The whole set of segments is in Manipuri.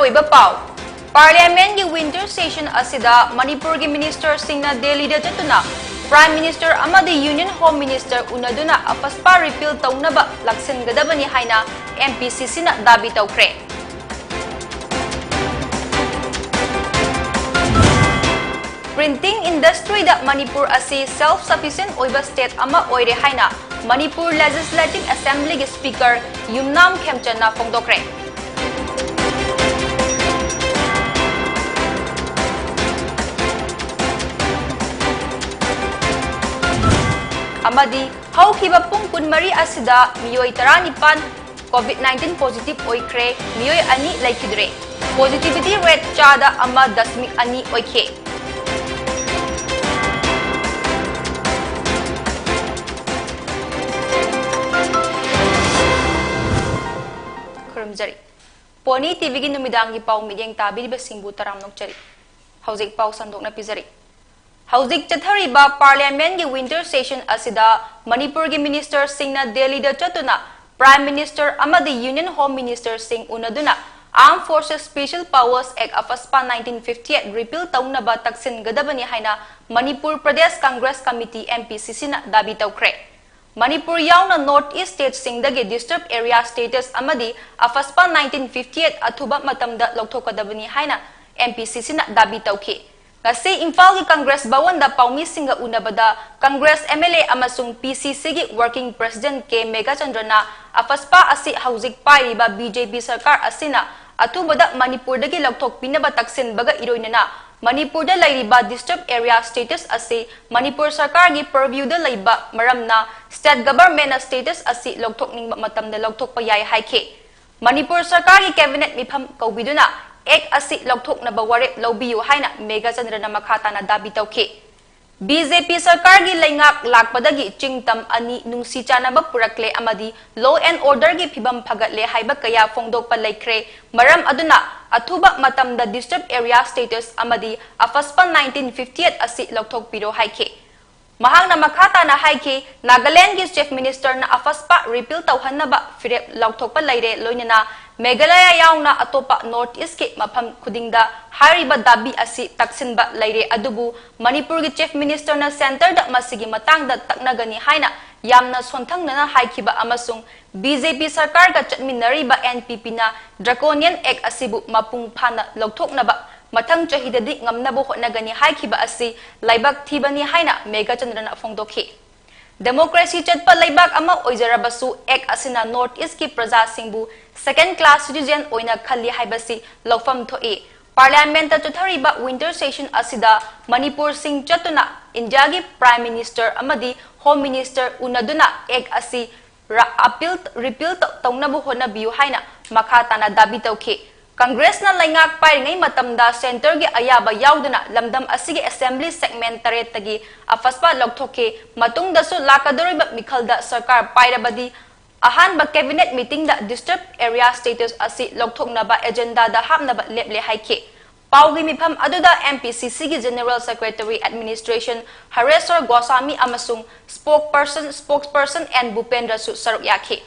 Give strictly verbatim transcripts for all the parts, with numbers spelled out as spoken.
ꯑꯣꯏꯕ ꯄꯥꯎ꯫ ꯄꯥꯔꯂꯤꯌꯥꯃꯦꯟꯒꯤ ꯋꯤꯟꯇꯔ ꯁꯦꯁꯟ ꯑꯁꯤꯗ ꯃꯅꯤꯄꯨꯔꯒꯤ ꯃꯤꯅꯤꯁꯇꯔꯁꯤꯡꯅ ꯗꯦꯜꯂꯤꯗ ꯆꯠꯇꯨꯅ ꯄ꯭ꯔꯥꯏꯝ ꯃꯤꯅꯤꯁꯇꯔ ꯑꯃꯗꯤ ꯌꯨꯅꯤꯌꯟ ꯍꯣꯝ ꯃꯤꯅꯤꯁꯇꯔ ꯎꯅꯗꯨꯅ ꯑꯐꯁꯄꯥ ꯔꯤꯄꯤꯜ ꯇꯧꯅꯕ ꯂꯥꯛꯁꯤꯟꯒꯗꯕꯅꯤ ꯍꯥꯏꯅ ꯑꯦꯝ ꯄꯤ ꯁꯤ ꯁꯤꯅ ꯗꯥꯕꯤ ꯇꯧꯈ꯭ꯔꯦ꯫ ꯄ꯭ꯔꯤꯟꯇꯤꯡ ꯏꯟꯗꯁꯇ꯭ꯔꯤꯗ ꯃꯅꯤꯄꯨꯔ ꯑꯁꯤ ꯁꯦꯜꯐ ꯁꯐꯤꯁꯤꯌꯦꯟ ꯑꯣꯏꯕ ꯁ꯭ꯇꯦꯠ ꯑꯃ ꯑꯣꯏꯔꯦ ꯍꯥꯏꯅ ꯃꯅꯤꯄꯨꯔ ꯂꯦꯖꯤꯁꯂꯦꯇꯤꯚ ꯑꯦꯁꯦꯝꯕ꯭ꯂꯤꯒꯤ ꯁ꯭ꯄꯤꯀꯔ ꯌꯨꯝꯅꯥꯝ ꯈꯦꯝꯆꯟꯅ ꯐꯣꯡꯗꯣꯛꯈ꯭ꯔꯦ꯫ ꯑꯃꯗꯤ ꯍꯧꯈꯤꯕ ꯄꯨꯡ ꯀꯨꯟꯃꯔꯤ ꯑꯁꯤꯗ ꯃꯤꯑꯣꯏ ꯇꯔꯥꯅꯤꯄꯥꯟ COVID nineteen positive ꯑꯣꯏꯈ꯭ꯔꯦ, ꯃꯤꯑꯣꯏ ꯑꯅꯤ ꯂꯩꯈꯤꯗ꯭ꯔꯦ꯫ Positivity rate ꯆꯥꯗ ꯑꯃ ꯗꯁꯃꯤꯛ ꯑꯅꯤ ꯑꯣꯏꯈꯤ꯫ ꯈꯨꯔꯨꯝꯖꯔꯤ꯫ ꯄꯣꯅꯤ ꯇꯤꯚꯤꯒꯤ ꯅꯨꯃꯤꯗꯥꯡꯒꯤ ꯄꯥꯎ ꯃꯤꯠꯌꯦꯡ ꯇꯥꯕꯤꯔꯤꯕꯁꯤꯡꯕꯨ ꯇꯔꯥꯝꯅ ꯑꯣꯛꯆꯔꯤ꯫ ꯍꯧꯖꯤꯛ ꯄꯥꯎ ꯁꯟꯗꯣꯛꯅ ꯄꯤꯖꯔꯤ꯫ ꯍꯧꯖꯤꯛ ꯆꯠꯊꯔꯤꯕ ꯄꯥꯔꯂꯤꯌꯥꯃꯦꯟꯒꯤ ꯋꯤꯟꯇꯔ ꯁꯦꯁꯟ ꯑꯁꯤꯗ ꯃꯅꯤꯄꯨꯔꯒꯤ ꯃꯤꯅꯤꯁꯇꯔꯁꯤꯡꯅ ꯗꯦꯜꯂꯤꯗ ꯆꯠꯇꯨꯅ ꯄ꯭ꯔꯥꯏꯝ ꯃꯤꯅꯤꯁꯇꯔ ꯑꯃꯗꯤ ꯌꯨꯅꯤꯌꯟ ꯍꯣꯝ ꯃꯤꯅꯤꯁꯇꯔꯁꯤꯡ ꯎꯅꯗꯨꯅ Armed Forces Special Powers Act, AFSPA nineteen fifty eight repeal ꯇꯧꯅꯕ ꯇꯛꯁꯤꯟꯒꯗꯕꯅꯤ ꯍꯥꯏꯅ Manipur Pradesh Congress committee, M P C C ꯅ ꯗꯥꯕꯤ ꯇꯧꯈ꯭ꯔꯦ꯫ ꯃꯅꯤꯄꯨꯔ ꯌꯥꯎꯅ ꯅꯣꯔꯠ ꯏꯁ ꯁ꯭ꯇꯦꯠꯁꯤꯡꯗꯒꯤ ꯗꯤꯁꯇꯔꯕ ꯑꯦꯔꯤꯌꯥ ꯁ꯭ꯇꯦꯇꯁ ꯑꯃꯗꯤ ꯑꯐꯁꯄꯥ nineteen fifty eight ꯑꯊꯨꯕ ꯃꯇꯝꯗ ꯂꯧꯊꯣꯛꯀꯗꯕꯅꯤ ꯍꯥꯏꯅ M P C C ꯅ ꯗꯥꯕꯤ ꯇꯧꯈꯤ꯫ ꯉꯁꯤ ꯏꯝꯐꯥꯜꯒꯤ Congress ꯚꯋꯟꯗ ꯄꯥꯎꯃꯤꯁꯤꯡꯒ ꯎꯅꯕꯗ Congress M L A ꯑꯃꯁꯨꯡ P C C ꯒꯤ working president K ꯃꯦꯘꯆꯟꯗ꯭ꯔꯅ ꯑꯐꯁꯄꯥ ꯑꯁꯤ ꯍꯧꯖꯤꯛ ꯄꯥꯏꯔꯤꯕ B J P ꯁꯔꯀꯥꯔ ꯑꯁꯤꯅ ꯑꯊꯨꯕꯗ ꯃꯅꯤꯄꯨꯔꯗꯒꯤ ꯂꯧꯊꯣꯛꯄꯤꯅꯕ ꯇꯛꯁꯤꯟꯕꯒ ꯏꯔꯣꯏꯅꯅ ꯃꯅꯤꯄꯨꯔꯗ ꯂꯩꯔꯤꯕ ꯗꯤꯁꯇꯔꯕ ꯑꯦꯔꯤꯌꯥ ꯁ꯭ꯇꯦꯇꯁ ꯑꯁꯤ ꯃꯅꯤꯄꯨꯔ ꯁꯔꯀꯥꯔꯒꯤ purview ꯗ ꯂꯩꯕ ꯃꯔꯝꯅ ꯁ꯭ꯇꯦꯠ ꯒꯚꯔꯟꯃꯦꯟꯠꯅ ꯁ꯭ꯇꯦꯇꯁ ꯑꯁꯤ ꯂꯧꯊꯣꯛꯅꯤꯡꯕ ꯃꯇꯝꯗ ꯂꯧꯊꯣꯛꯄ ꯌꯥꯏ ꯍꯥꯏꯈꯤ꯫ ꯃꯅꯤꯄꯨꯔ ꯁꯔꯀꯥꯔꯒꯤ ꯀꯦꯕꯤꯅꯦꯠ ꯃꯤꯐꯝ ꯀꯧꯕꯤꯗꯨꯅ ꯑꯦꯛ ꯑꯁꯤ ꯂꯧꯊꯣꯛꯅꯕ ꯋꯥꯔꯦꯞ ꯂꯧꯕꯤꯌꯨ ꯍꯥꯏꯅ ꯃꯦꯘꯆꯟꯗ꯭ꯔꯅ ꯃꯈꯥ ꯇꯥꯅ ꯗꯥꯕꯤ ꯇꯧꯈꯤ꯫ B J P ꯁꯔꯀꯥꯔꯒꯤ ꯂꯩꯉꯥꯛ ꯂꯥꯛꯄꯗꯒꯤ ꯆꯤꯡ ꯇꯝ ꯑꯅꯤ ꯅꯨꯡꯁꯤ ꯆꯥꯟꯅꯕ ꯄꯨꯔꯛꯂꯦ ꯑꯃꯗꯤ law and order ꯒꯤ ꯐꯤꯕꯝ ꯐꯒꯠꯂꯦ ꯍꯥꯏꯕ ꯀꯌꯥ ꯐꯣꯡꯗꯣꯛꯄ ꯂꯩꯈ꯭ꯔꯦ꯫ ꯃꯔꯝ ꯑꯗꯨꯅ ꯑꯊꯨꯕ ꯃꯇꯝꯗ ꯗꯤꯁꯇꯔꯕ ꯑꯦꯔꯤꯌꯥ ꯁ꯭ꯇꯦꯇꯁ ꯑꯃꯗꯤ ꯑꯐꯁꯄꯥ nineteen fifty eight ꯑꯁꯤ ꯂꯧꯊꯣꯛꯄꯤꯔꯣ ꯍꯥꯏꯈꯤ꯫ ꯃꯍꯥꯛꯅ ꯃꯈꯥ ꯇꯥꯅ ꯍꯥꯏꯈꯤ, ꯅꯥꯒꯥꯂꯦꯟꯗꯒꯤ ꯆꯤꯐ ꯃꯤꯅꯤꯁꯇꯔꯅ ꯑꯐꯁꯄꯥ ꯔꯤꯄꯤꯜ ꯇꯧꯍꯟꯅꯕ ꯐꯤꯔꯦꯞ ꯂꯧꯊꯣꯛꯄ ꯂꯩꯔꯦ, ꯂꯣꯏꯅꯅ ꯃꯦꯘꯥꯂꯌꯥ ꯌꯥꯎꯅ ꯑꯇꯣꯞꯄ North East ꯀꯤ ꯃꯐꯝ ꯈꯨꯗꯤꯡꯗ ꯍꯥꯏꯔꯤꯕ ꯗꯥꯕꯤ ꯑꯁꯤ ꯇꯛꯁꯤꯟꯕ ꯂꯩꯔꯦ, ꯑꯗꯨꯕꯨ ꯃꯅꯤꯄꯨꯔꯒꯤ Chief Minister ꯅ Centre ꯗ ꯃꯁꯤꯒꯤ ꯃꯇꯥꯡꯗ ꯇꯛꯅꯒꯅꯤ ꯍꯥꯏꯅ ꯌꯥꯝꯅ ꯁꯣꯟꯊꯪꯅꯅ ꯍꯥꯏꯈꯤꯕ ꯑꯃꯁꯨꯡ B J P ꯁꯔꯀꯥꯔꯒ ꯆꯠꯃꯤꯟꯅꯔꯤꯕ N P P ꯅ Draconian Act ꯑꯁꯤꯕꯨ ꯃꯄꯨꯡ ꯐꯥꯅ ꯂꯧꯊꯣꯛꯅꯕ ꯃꯊꯪ ꯆꯍꯤꯗꯗꯤ ꯉꯝꯅꯕ ꯍꯣꯠꯅꯒꯅꯤ ꯍꯥꯏꯈꯤꯕ ꯑꯁꯤ ꯂꯥꯏꯕꯛ ꯊꯤꯕꯅꯤ ꯍꯥꯏꯅ ꯃꯦꯘꯆꯟꯗ꯭ꯔꯅ ꯐꯣꯡꯗꯣꯛꯈꯤ꯫ Democracy ꯆꯠꯄ ꯂꯩꯕꯥꯛ ꯑꯃ ꯑꯣꯏꯖꯔꯕꯁꯨ Act ꯑꯁꯤꯅ North East ꯀꯤ ꯄ꯭ꯔꯖꯥꯁꯤꯡꯕꯨ second class citizen ꯑꯣꯏꯅ ꯈꯜꯂꯤ ꯍꯥꯏꯕꯁꯤ ꯂꯧꯐꯝ ꯊꯣꯛꯏ꯫ Parliament ꯇ ꯆꯠꯊꯔꯤꯕ winter session ꯑꯁꯤꯗ ꯃꯅꯤꯄꯨꯔꯁꯤꯡ ꯆꯠꯇꯨꯅ ꯏꯟꯗꯤꯌꯥꯒꯤ Prime Minister ꯑꯃꯗꯤ Home Minister ꯎꯅꯗꯨꯅ Act ꯑꯁꯤ ꯔ-, appeal, repeal ꯇꯧ-, ꯇꯧꯅꯕ ꯍꯣꯠꯅꯕꯤꯌꯨ ꯍꯥꯏꯅ ꯃꯈꯥ ꯇꯥꯅ ꯗꯥꯕꯤ ꯇꯧꯈꯤ꯫ Congress ꯅ ꯂꯩꯉꯥꯛ ꯄꯥꯏꯔꯤꯉꯩ ꯃꯇꯝꯗ Centre ꯒꯤ ꯑꯌꯥꯕ ꯌꯥꯎꯗꯅ ꯂꯝꯗꯝ ꯑꯁꯤꯒꯤ Assembly segment ꯇꯔꯦꯠꯇꯒꯤ AFSPA ꯂꯧꯊꯣꯛꯈꯤ꯫ ꯃꯇꯨꯡꯗꯁꯨ ꯂꯥꯛꯀꯗꯧꯔꯤꯕ ꯃꯤꯈꯜꯗ ꯁꯔꯀꯥꯔ ꯄꯥꯏꯔꯕꯗꯤ ꯑꯍꯥꯟꯕ Cabinet meeting ꯗ disturbed area status ꯑꯁꯤ ꯂꯧꯊꯣꯛꯅꯕ agenda ꯗ ꯍꯥꯞꯅꯕ ꯂꯦꯞꯂꯦ ꯍꯥꯏꯈꯤ꯫ ꯄꯥꯎꯒꯤ ꯃꯤꯐꯝ ꯑꯗꯨꯗ M P C C ꯒꯤ General Secretary Administration ꯍꯔꯦꯁ꯭ꯋꯔ ꯒꯣꯁ꯭ꯋꯥꯃꯤ ꯑꯃꯁꯨꯡ spokesperson, spokesperson N ꯚꯨꯄꯦꯟꯗ꯭ꯔꯁꯨ ꯁꯔꯨꯛ ꯌꯥꯈꯤ꯫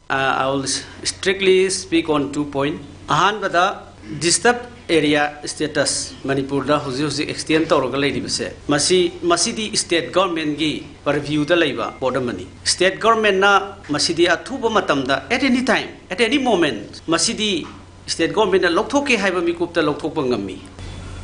Uh, I will strictly speak on two point. ꯑꯍꯥꯟꯕꯗ, disturbed area status ꯃꯅꯤꯄꯨꯔꯗ ꯍꯧꯖꯤꯛ ꯍꯧꯖꯤꯛ extend ꯇꯧꯔꯒ ꯂꯩꯔꯤꯕꯁꯦ, ꯃꯁꯤ, ꯃꯁꯤꯗꯤ state government ꯀꯤ purview ꯗ ꯂꯩꯕ ꯄꯣꯠ ꯑꯃꯅꯤ꯫ State government ꯅ ꯃꯁꯤꯗꯤ ꯑꯊꯨꯕ ꯃꯇꯝꯗ, at any time, at any moment, ꯃꯁꯤꯗꯤ state government ꯅ ꯂꯧꯊꯣꯛꯀꯦ ꯍꯥꯏꯕ ꯃꯤꯀꯨꯞꯇ ꯂꯧꯊꯣꯛꯄ ꯉꯝꯃꯤ꯫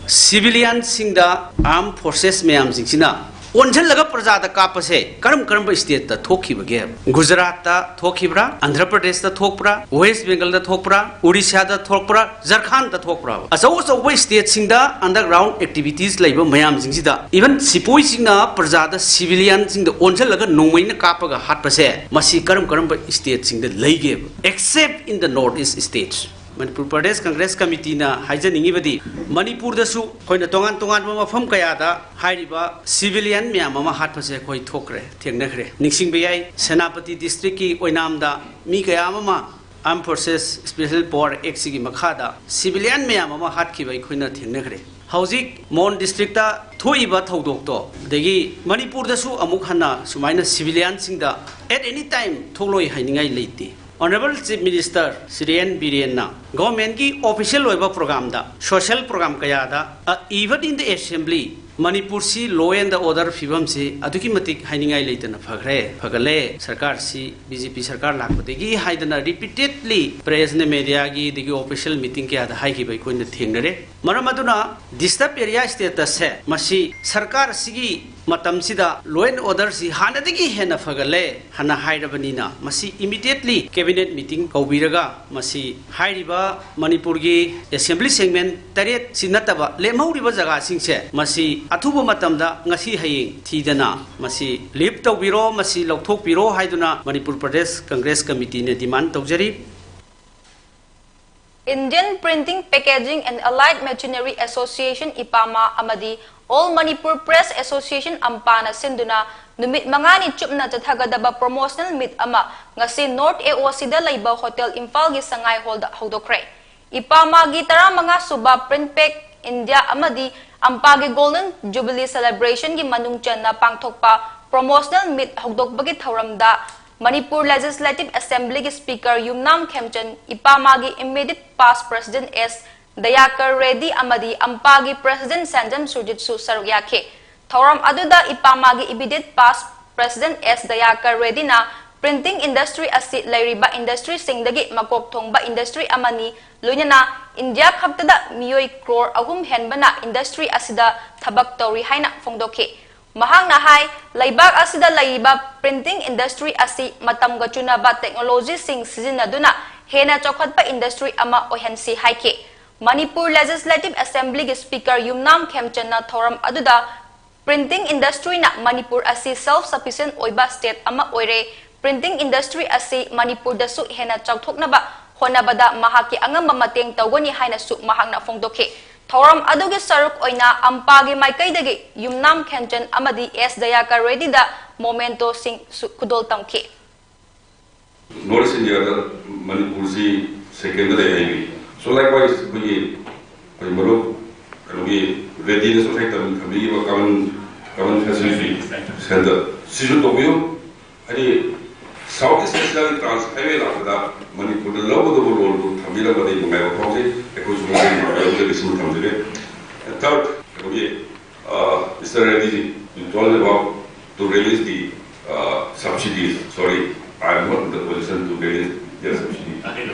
Civilian ꯁꯤꯡꯗ armed forces ꯃꯌꯥꯝꯁꯤꯡꯁꯤꯅ ꯑꯣꯟꯁꯤꯜꯂꯒ ꯄ꯭ꯔꯖꯥꯗ ꯀꯥꯞꯄꯁꯦ ꯀꯔꯝ ꯀꯔꯝꯕ state ꯇ ꯊꯣꯛꯈꯤꯕꯒꯦ? ꯒꯨꯖꯔꯥꯠꯇ ꯊꯣꯛꯈꯤꯕ꯭ꯔꯥ? ꯑꯟꯙ꯭ꯔ ꯄ꯭ꯔꯗꯦꯁꯇ ꯊꯣꯛꯄ꯭ꯔꯥ? ꯋꯦꯁ꯭ꯠ ꯕꯦꯡꯒꯜꯗ ꯊꯣꯛꯄ꯭ꯔꯥ? ꯎꯔꯤꯁ꯭ꯌꯥꯗ ꯊꯣꯛꯄ꯭ꯔꯥ? ꯖꯔꯈꯥꯟꯗ ꯊꯣꯛꯄ꯭ꯔꯥ? ꯑꯆꯧ ꯑꯆꯧꯕ state ꯁꯤꯡꯗ underground activities ꯂꯩꯕ ꯃꯌꯥꯝꯁꯤꯡꯁꯤꯗ, even ꯁꯤꯄꯣꯏꯁꯤꯡꯅ ꯄ꯭ꯔꯖꯥꯗ, civilian ꯁꯤꯡꯗ ꯑꯣꯟꯁꯤꯜꯂꯒ ꯅꯣꯡꯃꯩꯅ ꯀꯥꯞꯄꯒ ꯍꯥꯠꯄꯁꯦ, ꯃꯁꯤ ꯀꯔꯝ ꯀꯔꯝꯕ state ꯁꯤꯡꯗ ꯂꯩꯒꯦꯕ? Except in the North East states. Manipur Pradesh Congress ꯀꯃꯤꯇꯤꯅ ꯍꯥꯏꯖꯅꯤꯡꯉꯤꯕꯗꯤ, ꯃꯅꯤꯄꯨꯔꯗꯁꯨ ꯑꯩꯈꯣꯏꯅ ꯇꯣꯉꯥꯟ ꯇꯣꯉꯥꯟꯕ ꯃꯐꯝ ꯀꯌꯥꯗ ꯍꯥꯏꯔꯤꯕ civilian ꯃꯌꯥꯝ ꯑꯃ ꯍꯥꯠꯄꯁꯦ ꯑꯩꯈꯣꯏ ꯊꯣꯛꯈ꯭ꯔꯦ, ꯊꯦꯡꯅꯈ꯭ꯔꯦ꯫ ꯅꯤꯡꯁꯤꯡꯕ ꯌꯥꯏ, ꯁꯦꯅꯥꯄꯇꯤ district ꯀꯤ ꯑꯣꯏꯅꯥꯝꯗ ꯃꯤ ꯀꯌꯥ ꯑꯃ Armed Forces Special Power Act ꯁꯤꯒꯤ ꯃꯈꯥꯗ civilian ꯃꯌꯥꯝ ꯑꯃ ꯍꯥꯠꯈꯤꯕ ꯑꯩꯈꯣꯏꯅ ꯊꯦꯡꯅꯈ꯭ꯔꯦ꯫ ꯍꯧꯖꯤꯛ ꯃꯣꯟ ꯗꯤꯁꯇ꯭ꯔꯤꯛꯇ ꯊꯣꯛꯏꯕ ꯊꯧꯗꯣꯛꯇꯣ, ꯑꯗꯒꯤ ꯃꯅꯤꯄꯨꯔꯗꯁꯨ ꯑꯃꯨꯛ ꯍꯟꯅ ꯁꯨꯃꯥꯏꯅ ꯁꯤꯚꯤꯂꯤꯌꯟꯁꯤꯡꯗ at any time ꯊꯣꯛꯂꯣꯏ ꯍꯥꯏꯅꯤꯡꯉꯥꯏ ꯂꯩꯇꯦ꯫ Honourable Chief Minister Shri N ꯕꯤꯔꯦꯟꯅ ꯒꯣꯔꯃꯦꯟꯒꯤ ꯑꯣꯐꯤꯁꯤꯌꯦꯜ ꯑꯣꯏꯕ ꯄ꯭ꯔꯣꯒ꯭ꯔꯥꯝꯗ, ꯁꯣꯁꯤꯌꯦꯜ ꯄ꯭ꯔꯣꯒ꯭ꯔꯥꯝ ꯀꯌꯥꯗ, even in the assembly, ꯃꯅꯤꯄꯨꯔꯁꯤ law and order ꯐꯤꯕꯝꯁꯤ ꯑꯗꯨꯛꯀꯤ ꯃꯇꯤꯛ ꯍꯥꯏꯅꯤꯡꯉꯥꯏ ꯂꯩꯇꯅ ꯐꯈ꯭ꯔꯦ, ꯐꯒꯠꯂꯦ, ꯁꯔꯀꯥꯔꯁꯤ ꯕꯤ ꯖꯦ ꯄꯤ ꯁꯔꯀꯥꯔ ꯂꯥꯛꯄꯗꯒꯤ ꯍꯥꯏꯗꯅ repeatedly ꯄ꯭ꯔꯦꯁꯅ, ꯃꯦꯗꯤꯌꯥꯒꯤ, ꯑꯗꯒꯤ ꯑꯣꯐꯤꯁꯤꯌꯦꯜ ꯃꯤꯇꯤꯡ ꯀꯌꯥꯗ ꯍꯥꯏꯈꯤꯕ ꯑꯩꯈꯣꯏꯅ ꯊꯦꯡꯅꯔꯦ꯫ ꯃꯔꯝ ꯑꯗꯨꯅ ꯗꯤꯁꯇꯔꯕ ꯑꯦꯔꯤꯌꯥ ꯁ꯭ꯇꯦꯇꯁꯁꯦ ꯃꯁꯤ ꯁꯔꯀꯥꯔ ꯑꯁꯤꯒꯤ ꯃꯇꯝꯁꯤꯗ law and orderꯁꯤ ꯍꯥꯟꯅꯗꯒꯤ ꯍꯦꯟꯅ ꯐꯒꯠꯂꯦ ꯍꯥꯏꯅ ꯍꯥꯏꯔꯕꯅꯤꯅ, ꯃꯁꯤ immediately cabinet meeting ꯀꯧꯕꯤꯔꯒ ꯃꯁꯤ ꯍꯥꯏꯔꯤꯕ ꯃꯅꯤꯄꯨꯔꯒꯤ assembly segment ꯇꯔꯦꯠꯁꯤ ꯅꯠꯇꯕ ꯂꯦꯝꯍꯧꯔꯤꯕ ꯖꯒꯥꯁꯤꯡꯁꯦ ꯃꯁꯤ ꯑꯊꯨꯕ ꯃꯇꯝꯗ ꯉꯁꯤ ꯍꯌꯦꯡ ꯊꯤꯗꯅ ꯃꯁꯤ lift ꯇꯧꯕꯤꯔꯣ, ꯃꯁꯤ ꯂꯧꯊꯣꯛꯄꯤꯔꯣ ꯍꯥꯏꯗꯨꯅ ꯃꯅꯤꯄꯨꯔ ꯄ꯭ꯔꯗꯦꯁ ꯀꯪꯒ꯭ꯔꯦꯁ ꯀꯃꯤꯇꯤꯅ demand ꯇꯧꯖꯔꯤ꯫ Indian Printing, Packaging and Allied Machinery Association, ꯏꯄꯥꯃꯥ, ꯑꯃꯗꯤ All Manipur Press Association, ꯑꯝꯄꯥꯅ ꯁꯤꯟꯗꯨꯅ ꯅꯨꯃꯤꯠ ꯃꯉꯥꯅꯤ ꯆꯨꯞꯅ ꯆꯠꯊꯒꯗꯕ promotional meet ꯑꯃ ꯉꯁꯤ North A O Cꯗ ꯂꯩꯕ Hotel ꯏꯝꯐꯥꯜꯒꯤ ꯁꯉꯥꯏ ꯍꯣꯜꯗ ꯍꯧꯗꯣꯛꯈ꯭ꯔꯦ꯫ ꯏꯄꯥꯃꯥꯒꯤ ꯇꯔꯥꯃꯉꯥ ꯁꯨꯕ Printpak India ꯑꯃꯗꯤ ꯑꯝꯄꯥꯒꯤ Golden Jubilee Celebrationꯒꯤ ꯃꯅꯨꯡ ꯆꯟꯅ ꯄꯥꯡꯊꯣꯛꯄ promotional meet ꯍꯧꯗꯣꯛꯄꯒꯤ ꯊꯧꯔꯝꯗ ꯃꯅꯤꯄꯨꯔ Legislative Assemblyꯒꯤ Speaker ꯌꯨꯝꯅꯥꯝ ꯈꯦꯝꯆꯟ, ꯏꯄꯥꯃꯥꯒꯤ immediate past President ꯑꯦꯁ ꯗꯌꯥꯀꯔ ꯔꯦꯗꯤ ꯑꯃꯗꯤ ꯑꯝꯄꯥꯒꯤ President ꯁꯦꯟꯖꯝ ꯁꯨꯔꯖꯤꯠꯁꯨ ꯁꯔꯨꯛ ꯌꯥꯈꯤ꯫ ꯊꯧꯔꯝ ꯑꯗꯨꯗ ꯏꯄꯥꯃꯥꯒꯤ immediate past President ꯑꯦꯁ ꯗꯌꯥꯀꯔ ꯔꯦꯗꯤꯅ printing industry ꯑꯁꯤ ꯂꯩꯔꯤꯕ industryꯁꯤꯡꯗꯒꯤ ꯃꯀꯣꯛ ꯊꯣꯡꯕ industry ꯑꯃꯅꯤ, ꯂꯣꯏꯅꯅ ꯏꯟꯗꯤꯌꯥ ꯈꯛꯇꯗ ꯃꯤꯑꯣꯏ ꯀ꯭ꯔꯣꯔ ꯑꯍꯨꯝ ꯍꯦꯟꯕꯅ industry ꯑꯁꯤꯗ ꯊꯕꯛ ꯇꯧꯔꯤ ꯍꯥꯏꯅ ꯐꯣꯡꯗꯣꯛꯈꯤ꯫ ꯃꯍꯥꯛꯅ ꯍꯥꯏ, ꯂꯩꯕꯥꯛ ꯑꯁꯤꯗ ꯂꯩꯔꯤꯕ printing industry ꯑꯁꯤ ꯃꯇꯝꯒ ꯆꯨꯅꯕ technologyꯁꯤꯡ ꯁꯤꯖꯤꯟꯅꯗꯨꯅ ꯍꯦꯟꯅ ꯆꯥꯎꯈꯠꯄ industry ꯑꯃ ꯑꯣꯏꯍꯟꯁꯤ ꯍꯥꯏꯈꯤ꯫ ꯃꯅꯤꯄꯨꯔ Legislative Assemblyꯒꯤ Speaker ꯌꯨꯝꯅꯥꯝ ꯈꯦꯝꯆꯟꯅ ꯊꯧꯔꯝ ꯑꯗꯨꯗ printing industryꯅ ꯃꯅꯤꯄꯨꯔ ꯑꯁꯤ self sufficient ꯑꯣꯏꯕ state ꯑꯃ ꯑꯣꯏꯔꯦ, printing industry ꯑꯁꯤ ꯃꯅꯤꯄꯨꯔꯗꯁꯨ ꯍꯦꯟꯅ ꯆꯥꯎꯊꯣꯛꯅꯕ ꯍꯣꯠꯅꯕꯗ ꯃꯍꯥꯛꯀꯤ ꯑꯉꯝꯕ ꯃꯇꯦꯡ ꯇꯧꯒꯅꯤ ꯍꯥꯏꯅꯁꯨ ꯃꯍꯥꯛꯅ ꯐꯣꯡꯗꯣꯛꯈꯤ꯫ ꯊꯧꯔꯝ ꯑꯗꯨꯒꯤ ꯁꯔꯨꯛ ꯑꯣꯏꯅ ꯑꯝꯄꯥꯒꯤ ꯃꯥꯏꯀꯩꯗꯒꯤ ꯌꯨꯝꯅꯥꯝ ꯈꯦꯝꯆꯟ ꯑꯃꯗꯤ ꯑꯦꯁ ꯗꯌꯥꯀꯔ ꯔꯦꯗꯤꯗ momentosꯤꯡ ꯈꯨꯗꯣꯜ ꯇꯝꯈꯤ꯫ North East Indiaꯗ ꯃꯅꯤꯄꯨꯔꯁꯤ secondꯗ ꯂꯩ ꯍꯥꯏꯕꯤ꯫ So likewise ꯑꯩꯈꯣꯏꯒꯤ ꯑꯩꯈꯣꯏ ꯃꯔꯨꯞ ꯀꯩꯅꯣꯒꯤ ꯔꯦꯗꯤꯅꯁꯨ ꯉꯁꯥꯏ ꯇꯝ-, ꯊꯝꯕꯤꯈꯤꯕ ꯀꯃꯟ, ꯀꯃꯟ ꯐꯦꯁꯤꯂꯤꯇꯤ ꯁꯦꯟꯇꯔ ꯁꯤꯁꯨ ꯇꯧꯕꯤꯌꯨ꯫ ꯍꯥꯏꯗꯤ South East Asiaꯒꯤ ꯇ꯭ꯔꯥꯟꯁ ꯍꯥꯏꯋꯦ ꯂꯥꯛꯄꯗ ꯃꯅꯤꯄꯨꯔꯗ ꯂꯧꯒꯗꯧꯕ ꯔꯣꯜꯗꯨ ꯊꯝꯕꯤꯔꯝꯕꯗ ꯑꯩ ꯅꯨꯡꯉꯥꯏꯕ ꯐꯥꯎꯖꯩ꯫ ꯑꯩꯈꯣꯏꯁꯨ ꯃꯈꯣꯏꯒꯤ ꯌꯥꯎꯖꯒꯦ ꯁꯤꯃ ꯊꯝꯖꯒꯦ꯫ Third, ꯀꯩꯅꯣꯒꯤ, uh, Mister Reddy, you told about to release the, uh, subsidies. Sorry, I am not in the position to release their subsidy.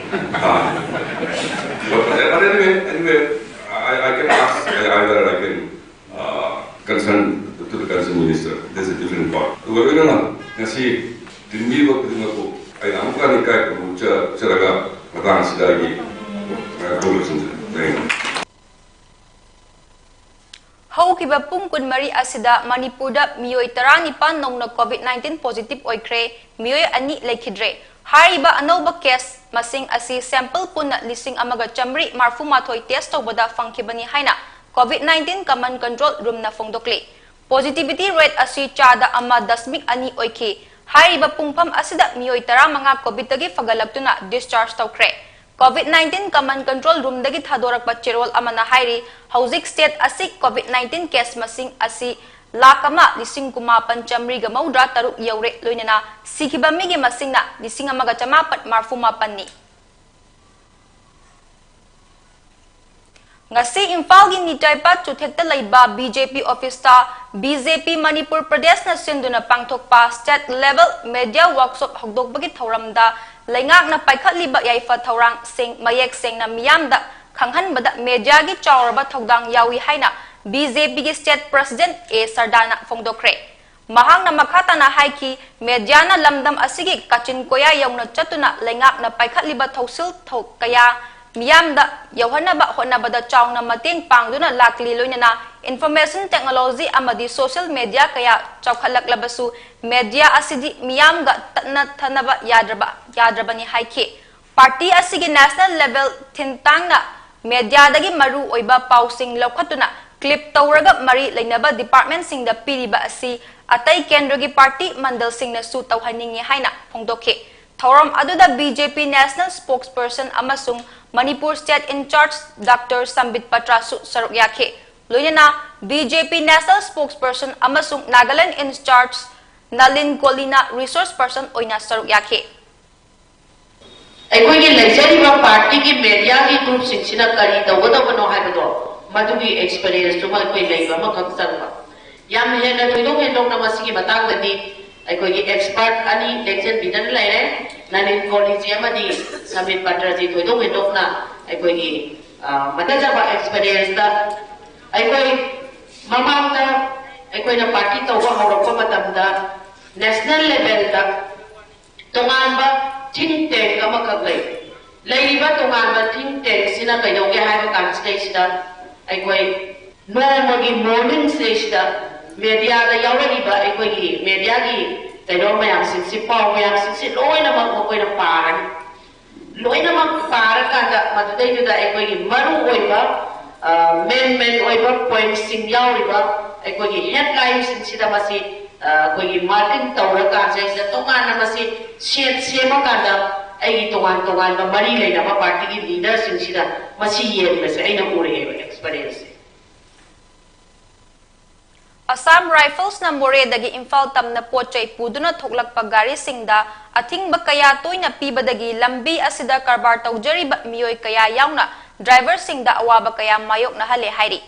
Ah. But, but anyway, anyway, I, I can ask, I, either I can, uh, concern to the concerned minister. This is a different part. ꯑꯗꯨꯒ ꯂꯣꯏꯅꯅ ꯉꯁꯤ ꯇꯤꯟꯕꯤꯕ ꯈꯨꯗꯤꯡꯃꯛꯄꯨ ꯑꯩꯅ ꯑꯃꯨꯛꯀ ꯍꯟꯅ ꯏꯀꯥꯏ ꯈꯨꯝꯅꯕ ꯆ-, ꯆꯔꯒ ꯃꯇꯥꯡ ꯑꯁꯤꯗ ꯑꯩꯒꯤ, uh, ꯊꯧꯒꯜꯁꯤꯡꯁꯦ ꯂꯩ꯫ ꯍꯧꯈꯤꯕ ꯄꯨꯡ ꯀꯨꯟꯃꯔꯤ ꯑꯁꯤꯗ ꯃꯅꯤꯄꯨꯔꯗ ꯃꯤꯑꯣꯏ ꯇꯔꯥꯅꯤꯄꯥꯟ ꯅꯧꯅ COVID nineteen positive ꯑꯣꯏꯈ꯭ꯔꯦ, ꯃꯤꯑꯣꯏ ꯑꯅꯤ ꯂꯩꯈꯤꯗ꯭ꯔꯦ꯫ ꯍꯥꯏꯔꯤꯕ ꯑꯅꯧꯕ case ꯃꯁꯤꯡ ꯑꯁꯤ sample ꯄꯨꯟꯅ ꯂꯤꯁꯤꯡ ꯑꯃꯒ ꯆꯥꯃꯔꯤ ꯃꯔꯤꯐꯨ ꯃꯥꯊꯣꯏ test ꯇꯧꯕꯗ ꯐꯪꯈꯤꯕꯅꯤ ꯍꯥꯏꯅ COVID nineteen Command Control Roomꯅ ꯐꯣꯡꯗꯣꯛꯂꯤ꯫ Positivity rate ꯑꯁꯤ ꯆꯥꯗ ꯑꯃ ꯗꯁꯃꯤꯛ ꯑꯅꯤ ꯑꯣꯏꯈꯤ꯫ ꯍꯥꯏꯔꯤꯕ ꯄꯨꯡꯐꯝ ꯑꯁꯤꯗ ꯃꯤꯑꯣꯏ ꯇꯔꯥꯃꯉꯥ COVIDꯇꯒꯤ ꯐꯒꯠꯂꯛꯇꯨꯅ discharge ꯇꯧꯈ꯭ꯔꯦ꯫ COVID nineteen Command Control Roomꯗꯒꯤ ꯊꯥꯗꯣꯔꯛꯄ ꯆꯦꯔꯣꯜ ꯑꯃꯅ ꯍꯥꯏꯔꯤ, ꯍꯧꯖꯤꯛ state ꯑꯁꯤ COVID nineteen case ꯃꯁꯤꯡ ꯑꯁꯤ ꯂꯥꯈ ꯑꯃ ꯂꯤꯁꯤꯡ ꯀꯨꯟꯃꯥꯄꯟ ꯆꯥꯃꯔꯤꯒ ꯃꯧꯗ꯭ꯔꯥ ꯇꯔꯨꯛ ꯌꯧꯔꯦ, ꯂꯣꯏꯅꯅ ꯁꯤꯈꯤꯕ ꯃꯤꯒꯤ ꯃꯁꯤꯡꯅ ꯂꯤꯁꯤꯡ ꯑꯃꯒ ꯆꯃꯥꯄꯟ ꯃꯔꯤꯐꯨ ꯃꯥꯄꯟꯅꯤ꯫ ꯉꯁꯤ ꯏꯝꯐꯥꯜꯒꯤ ꯅꯤꯇꯥꯏꯄꯥ ꯆꯨꯊꯦꯛꯇ ꯂꯩꯕ BJP officeꯇ BJP ꯃꯅꯤꯄꯨꯔ ꯄ꯭ꯔꯗꯦꯁꯅ ꯁꯤꯟꯗꯨꯅ ꯄꯥꯡꯊꯣꯛꯄ state level media workshop ꯍꯧꯗꯣꯛꯄꯒꯤ ꯊꯧꯔꯝꯗ ꯂꯩꯉꯥꯛꯅ ꯄꯥꯏꯈꯠꯂꯤꯕ ꯌꯥꯏꯐ ꯊꯧꯔꯥꯡꯁꯤꯡ ꯃꯌꯦꯛ ꯁꯦꯡꯅ ꯃꯤꯌꯥꯝꯗ ꯈꯪꯍꯟꯕꯗ mediaꯒꯤ ꯆꯥꯎꯔꯕ ꯊꯧꯗꯥꯡ ꯌꯥꯎꯏ ꯍꯥꯏꯅ BJPꯒꯤ state president A ꯁꯔꯗꯥꯅ ꯐꯣꯡꯗꯣꯛꯈ꯭ꯔꯦ꯫ ꯃꯍꯥꯛꯅ ꯃꯈꯥ ꯇꯥꯅ ꯍꯥꯏꯈꯤ, mediaꯅ ꯂꯝꯗꯝ ꯑꯁꯤꯒꯤ ꯀꯥꯆꯤꯟ ꯀꯣꯌꯥ ꯌꯧꯅ ꯆꯠꯇꯨꯅ ꯂꯩꯉꯥꯛꯅ ꯄꯥꯏꯈꯠꯂꯤꯕ ꯊꯧꯁꯤꯜ ꯊꯧ-, ꯀꯌꯥ ꯃꯤꯌꯥꯝꯗ ꯌꯧꯍꯟꯅꯕ ꯍꯣꯠꯅꯕꯗ ꯆꯥꯎꯅ ꯃꯇꯦꯡ ꯄꯥꯡꯗꯨꯅ ꯂꯥꯛꯂꯤ, ꯂꯣꯏꯅꯅ information technology ꯑꯃꯗꯤ social media ꯀꯌꯥ ꯆꯥꯎꯈꯠꯂꯛꯂꯕꯁꯨ media ꯑꯁꯤꯗꯤ ꯃꯤꯌꯥꯝꯒ ꯇꯠꯅ ꯊꯅꯕ ꯌꯥꯗ꯭ꯔꯕ, ꯌꯥꯗ꯭ꯔꯕꯅꯤ ꯍꯥꯏꯈꯤ꯫ Party ꯑꯁꯤꯒꯤ national level ꯊꯤꯟ ꯇꯥꯡꯅ mediaꯗꯒꯤ ꯃꯔꯨ ꯑꯣꯏꯕ ꯄꯥꯎꯁꯤꯡ ꯂꯧꯈꯠꯇꯨꯅ clip ꯇꯧꯔꯒ ꯃꯔꯤ ꯂꯩꯅꯕ departmentꯁꯤꯡꯗ ꯄꯤꯔꯤꯕ ꯑꯁꯤ ꯑꯇꯩ ꯀꯦꯟꯗ꯭ꯔꯒꯤ party ꯃꯟꯗꯜꯁꯤꯡꯅꯁꯨ ꯇꯧꯍꯟꯅꯤꯡꯏ ꯍꯥꯏꯅ ꯐꯣꯡꯗꯣꯛꯈꯤ꯫ ꯊꯧꯔꯝ ꯑꯗꯨꯗ BJP National Spokesperson ꯑꯃꯁꯨꯡ Manipur State in Charge Doctor Sambit Patra ꯁꯨ ꯁꯔꯨꯛ ꯌꯥꯈꯤ꯫ ꯂꯣꯏꯅꯅ BJP National Spokesperson ꯑꯃꯁꯨꯡ Nagaland in Charge Nalin Koli ꯅ Resource Person ꯑꯣꯏꯅ ꯁꯔꯨꯛ ꯌꯥꯈꯤ꯫ ꯑꯩꯈꯣꯏꯒꯤ ꯂꯩꯖꯔꯤꯕ party ꯒꯤ media ꯒꯤ group ꯁꯤꯡꯁꯤꯅ ꯀꯔꯤ ꯇꯧꯒꯗꯕꯅꯣ ꯍꯥꯏꯕꯗꯣ, ꯃꯗꯨꯒꯤ experience ꯇꯨꯃ ꯑꯩꯈꯣꯏ ꯂꯩꯕ ꯑꯃꯈꯛ ꯆꯪꯕ꯫ ꯌꯥꯝ ꯍꯦꯟꯅ ꯊꯣꯏꯗꯣꯛ ꯍꯦꯟꯗꯣꯛꯅ ꯃꯁꯤꯒꯤ ꯃꯇꯥꯡꯗꯗꯤ ꯑꯩꯈꯣꯏꯒꯤ expert ꯑꯅꯤ ꯂꯦꯡꯁꯤꯟꯕꯤꯗꯅ ꯂꯩꯔꯦ꯫ ꯅꯂꯤꯟ ꯀꯣꯂꯤꯖꯤ ꯑꯃꯗꯤ ꯁꯃꯤꯠ ꯄꯇ꯭ꯔꯖꯤ ꯊꯣꯏꯗꯣꯛ ꯍꯦꯟꯗꯣꯛꯅ ꯑꯩꯈꯣꯏꯒꯤ, ꯑ, ꯃꯊꯖꯕ experience ꯇ ꯑꯩꯈꯣꯏ ꯃꯃꯥꯡꯗ ꯑꯩꯈꯣꯏꯅ party ꯇꯧꯕ ꯍꯧꯔꯛꯄ ꯃꯇꯝꯗ national level ꯗ ꯇꯣꯉꯥꯟꯕ think tank ꯑꯃꯈꯛ ꯂꯩ꯫ ꯂꯩꯔꯤꯕ ꯇꯣꯉꯥꯟꯕ think tank ꯁꯤꯅ ꯀꯩꯗꯧꯒꯦ ꯍꯥꯏꯕ ꯀꯥꯟꯁꯤꯗꯩꯁꯤꯗ ꯑꯩꯈꯣꯏ ꯅꯣꯡꯃꯒꯤ morning ꯁꯤꯗꯩꯁꯤꯗ media ꯗ ꯌꯥꯎꯔꯛꯏꯕ ꯑꯩꯈꯣꯏꯒꯤ media ꯒꯤ ꯀꯩꯅꯣ ꯃꯌꯥꯝꯁꯤꯡꯁꯤ, ꯄꯥꯎ ꯃꯌꯥꯝꯁꯤꯡꯁꯤ ꯂꯣꯏꯅꯃꯛ ꯃꯈꯣꯏꯅ ꯄꯥꯔꯅꯤ꯫ ꯂꯣꯏꯅꯃꯛ ꯄꯥꯔꯀꯥꯟꯗ ꯃꯗꯨꯗꯩꯗꯨꯗ ꯑꯩꯈꯣꯏꯒꯤ ꯃꯔꯨ ꯑꯣꯏꯕ, ꯑ, main main ꯑꯣꯏꯕ point ꯁꯤꯡ ꯌꯥꯎꯔꯤꯕ ꯑꯩꯈꯣꯏꯒꯤ headline ꯁꯤꯡꯁꯤꯗ ꯃꯁꯤ, ꯑ, ꯑꯩꯈꯣꯏꯒꯤ marking ꯇꯧꯔꯀꯥꯟꯁꯤꯗꯩꯁꯤꯗ ꯇꯣꯉꯥꯟꯅ ꯃꯁꯤ set ꯁꯦꯝꯃꯀꯥꯟꯗ ꯑꯩꯒꯤ ꯇꯣꯉꯥꯟ ꯇꯣꯉꯥꯟꯕ ꯃꯔꯤ ꯂꯩꯅꯕ party ꯒꯤ leader ꯁꯤꯡꯁꯤꯗ ꯃꯁꯤ ꯌꯦꯟꯕꯁꯦ ꯑꯩꯅ ꯎꯔꯛꯑꯦꯕ experience ꯁꯦ꯫ Assam Rifles ꯅ ꯃꯣꯔꯦꯗꯒꯤ ꯏꯝꯐꯥꯜ ꯇꯝꯅ ꯄꯣꯠ ꯆꯩ ꯄꯨꯗꯨꯅ ꯊꯣꯛꯂꯛꯄ ꯒꯥꯔꯤꯁꯤꯡꯗ ꯑꯊꯤꯡꯕ ꯀꯌꯥ ꯇꯣꯏꯅ ꯄꯤꯕꯗꯒꯤ ꯂꯝꯕꯤ ꯑꯁꯤꯗ ꯀꯔꯕꯥꯔ ꯇꯧꯖꯔꯤꯕ ꯃꯤꯑꯣꯏ ꯀꯌꯥ ꯌꯥꯎꯅ driver ꯁꯤꯡꯗ ꯑꯋꯥꯕ ꯀꯌꯥ ꯃꯥꯌꯣꯛꯅꯍꯜꯂꯦ ꯍꯥꯏꯔꯤ꯫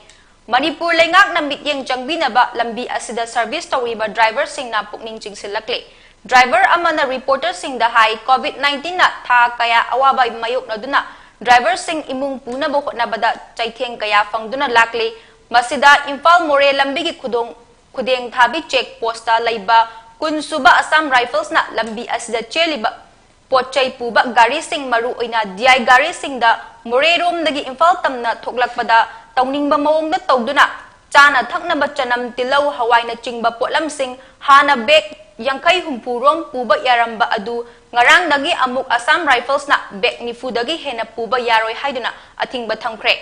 ꯃꯅꯤꯄꯨꯔ ꯂꯩꯉꯥꯛꯅ ꯃꯤꯠꯌꯦꯡ ꯆꯪꯕꯤꯅꯕ ꯂꯝꯕꯤ ꯑꯁꯤꯗ service ꯇꯧꯔꯤꯕ driver ꯁꯤꯡꯅ ꯄꯨꯛꯅꯤꯡ ꯆꯤꯡꯁꯤꯜꯂꯛꯂꯤ꯫ Driver ꯑꯃꯅ reporter ꯁꯤꯡꯗ ꯍꯥꯏ, COVID nineteen ꯅ ꯊꯥ ꯀꯌꯥ ꯑꯋꯥꯕ ꯃꯥꯌꯣꯛꯅꯗꯨꯅ driver ꯁꯤꯡ ꯏꯃꯨꯡ ꯄꯨꯅꯕ ꯍꯣꯠꯅꯕꯗ ꯆꯩꯊꯦꯡ ꯀꯌꯥ ꯐꯪꯗꯨꯅ ꯂꯥꯛꯂꯤ꯫ ꯃꯁꯤꯗ ꯏꯝꯐꯥꯜ ꯃꯣꯔꯦ ꯂꯝꯕꯤꯒꯤ ꯈꯨꯗꯣꯡ, ꯈꯨꯗꯦꯡ ꯊꯥꯕꯤ check post ꯇ ꯂꯩꯕ ꯀꯨꯟ ꯁꯨꯕ Assam Rifles ꯅ ꯂꯝꯕꯤ ꯑꯁꯤꯗ ꯆꯦꯜꯂꯤꯕ ꯄꯣꯠ ꯆꯩ ꯄꯨꯕ ꯒꯥꯔꯤꯁꯤꯡ, ꯃꯔꯨ ꯑꯣꯏꯅ D I ꯒꯥꯔꯤꯁꯤꯡꯗ ꯃꯣꯔꯦꯔꯣꯝꯗꯒꯤ ꯏꯝꯐꯥꯜ ꯇꯝꯅ ꯊꯣꯛꯂꯛꯄꯗ ꯇꯧꯅꯤꯡꯕ ꯃꯑꯣꯡꯗ ꯇꯧꯗꯨꯅ ꯆꯥꯅ ꯊꯛꯅꯕ ꯆꯅꯝ, ꯇꯤꯜꯍꯧ, ꯍꯋꯥꯏꯅꯆꯤꯡꯕ ꯄꯣꯠꯂꯝꯁꯤꯡ ꯍꯥꯟꯅ bag ꯌꯥꯡꯈꯩ ꯍꯨꯝꯐꯨ ꯔꯣꯝ ꯄꯨꯕ ꯌꯥꯔꯝꯕ ꯑꯗꯨ ꯉꯔꯥꯡꯗꯒꯤ ꯑꯃꯨꯛ Assam Rifles ꯅ bag ꯅꯤꯐꯨꯗꯒꯤ ꯍꯦꯟꯅ ꯄꯨꯕ ꯌꯥꯔꯣꯏ ꯍꯥꯏꯗꯨꯅ ꯑꯊꯤꯡꯕ ꯊꯝꯈ꯭ꯔꯦ꯫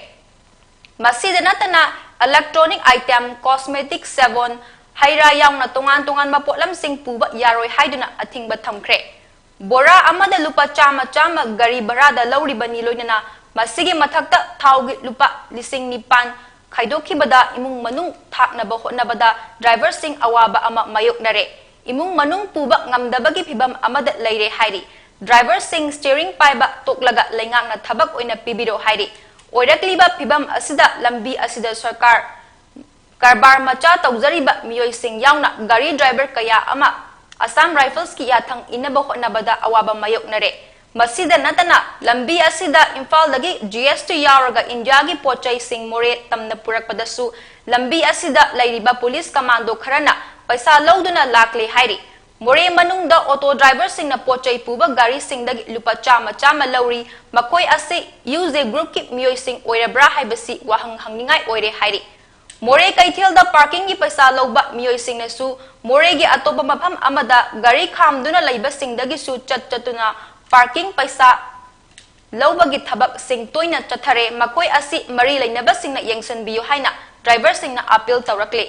ꯃꯁꯤꯗ ꯅꯠꯇꯅ electronic item, cosmetic, ꯁꯥꯕꯣꯟ, ꯍꯩ ꯔꯥ ꯌꯥꯎꯅ ꯇꯣꯉꯥꯟ ꯇꯣꯉꯥꯟꯕ ꯄꯣꯠꯂꯝꯁꯤꯡ ꯄꯨꯕ ꯌꯥꯔꯣꯏ ꯍꯥꯏꯗꯨꯅ ꯑꯊꯤꯡꯕ ꯊꯝꯈ꯭ꯔꯦ꯫ ꯕꯣꯔꯥ ꯑꯃꯗ ꯂꯨꯄꯥ ꯆꯥꯝꯃ ꯆꯥꯝꯃ ꯒꯥꯔꯤ ꯚꯔꯥꯗ ꯂꯧꯔꯤꯕꯅꯤ꯫ ꯂꯣꯏꯅꯅ ꯃꯁꯤꯒꯤ ꯃꯊꯛꯇ ꯊꯥꯎꯒꯤ ꯂꯨꯄꯥ ꯂꯤꯁꯤꯡ ꯅꯤꯄꯥꯟ ꯈꯥꯏꯗꯣꯛꯈꯤꯕꯗ ꯏꯃꯨꯡ ꯃꯅꯨꯡ ꯊꯥꯛꯅꯕ ꯍꯣꯠꯅꯕꯗ ꯗ꯭ꯔꯥꯏꯚꯔꯁꯤꯡ ꯑꯋꯥꯕ ꯑꯃ ꯃꯥꯌꯣꯛꯅꯔꯦ꯫ ꯏꯃꯨꯡ ꯃꯅꯨꯡ ꯄꯨꯕ ꯉꯝꯗꯕꯒꯤ ꯐꯤꯚꯝ ꯑꯃꯗ ꯂꯩꯔꯦ ꯍꯥꯏꯔꯤ꯫ ꯗ꯭ꯔꯥꯏꯚꯔꯁꯤꯡ ꯁ꯭ꯇꯤꯌꯔꯤꯡ ꯄꯥꯏꯕ ꯇꯣꯛꯂꯒ ꯂꯩꯉꯥꯛꯅ ꯊꯕꯛ ꯑꯣꯏꯅ ꯄꯤꯕꯤꯔꯣ ꯍꯥꯏꯔꯤ꯫ ꯑꯣꯏꯔꯛꯂꯤꯕ ꯐꯤꯚꯝ ꯑꯁꯤꯗ ꯂꯝꯕꯤ ꯑꯁꯤꯗ ꯁꯔꯀꯥꯔ ꯀꯔꯕꯥꯔ ꯃꯆꯥ ꯇꯧꯖꯔꯤꯕ ꯃꯤꯑꯣꯏꯁꯤꯡ ꯌꯥꯎꯅ ꯒꯥꯔꯤ ꯗ꯭ꯔꯥꯏꯚꯔ ꯀꯌꯥ ꯑꯃ ꯑꯁꯥꯝ ꯔꯥꯏꯐꯜꯁꯀꯤ ꯌꯥꯊꯪ ꯏꯟꯅꯕ ꯍꯣꯠꯅꯕꯗ ꯑꯋꯥꯕ ꯃꯥꯌꯣꯛꯅꯔꯦ꯫ ꯃꯁꯤꯗ ꯅꯠꯇꯅ ꯂꯝꯕꯤ ꯑꯁꯤꯗ ꯏꯝꯐꯥꯜꯗꯒꯤ ꯖꯤ ꯑꯦꯁ ꯇꯤ ꯌꯥꯎꯔꯒ ꯏꯟꯗꯤꯌꯥꯒꯤ ꯄꯣꯠ ꯆꯩꯁꯤꯡ ꯃꯣꯔꯦ ꯇꯝꯅ ꯄꯨꯔꯛꯄꯗꯁꯨ ꯂꯝꯕꯤ ꯑꯁꯤꯗ ꯂꯩꯔꯤꯕ ꯄꯨꯂꯤꯁ ꯀꯃꯥꯟꯗꯣ ꯈꯔꯅ ꯄꯩꯁꯥ ꯂꯧꯗꯨꯅ ꯂꯥꯛꯂꯦ ꯍꯥꯏꯔꯤ꯫ ꯃꯣꯔꯦ ꯃꯅꯨꯡꯗ ꯑꯣꯇꯣ ꯗ꯭ꯔꯥꯏꯚꯔꯁꯤꯡꯅ ꯄꯣꯠ ꯆꯩ ꯄꯨꯕ ꯒꯥꯔꯤꯁꯤꯡꯗꯒꯤ ꯂꯨꯄꯥ ꯆꯥꯝꯃ ꯆꯥꯝꯃ ꯂꯧꯔꯤ꯫ ꯃꯈꯣꯏ ꯑꯁꯤ ꯌꯨ ꯖꯦ ꯒ꯭ꯔꯨꯞꯀꯤ ꯃꯤꯑꯣꯏꯁꯤꯡ ꯑꯣꯏꯔꯕ꯭ꯔꯥ ꯍꯥꯏꯕꯁꯤ ꯋꯥꯍꯪ ꯍꯪꯅꯤꯡꯉꯥꯏ ꯑꯣꯏꯔꯦ ꯍꯥꯏꯔꯤ꯫ ꯃꯣꯔꯦ ꯀꯩꯊꯦꯜꯗ ꯄꯥꯔꯀꯤꯡꯒꯤ ꯄꯩꯁꯥ ꯂꯧꯕ ꯃꯤꯑꯣꯏꯁꯤꯡꯅꯁꯨ ꯃꯣꯔꯦꯒꯤ ꯑꯇꯣꯞꯄ ꯃꯐꯝ ꯑꯃꯗ ꯒꯥꯔꯤ ꯈꯥꯝꯗꯨꯅ ꯂꯩꯕꯁꯤꯡꯗꯒꯤꯁꯨ ꯆꯠ ꯆꯠꯇꯨꯅ ꯄꯥꯔꯀꯤꯡ ꯄꯩꯁꯥ ꯂꯧꯕꯒꯤ ꯊꯕꯛꯁꯤꯡ ꯇꯣꯏꯅ ꯆꯠꯊꯔꯦ꯫ ꯃꯈꯣꯏ ꯑꯁꯤ ꯃꯔꯤ ꯂꯩꯅꯕꯁꯤꯡꯅ ꯌꯦꯡꯁꯤꯟꯕꯤꯌꯨ ꯍꯥꯏꯅ ꯗ꯭ꯔꯥꯏꯚꯔꯁꯤꯡꯅ ꯑꯥꯄꯤꯜ ꯇꯧꯔꯛꯂꯤ꯫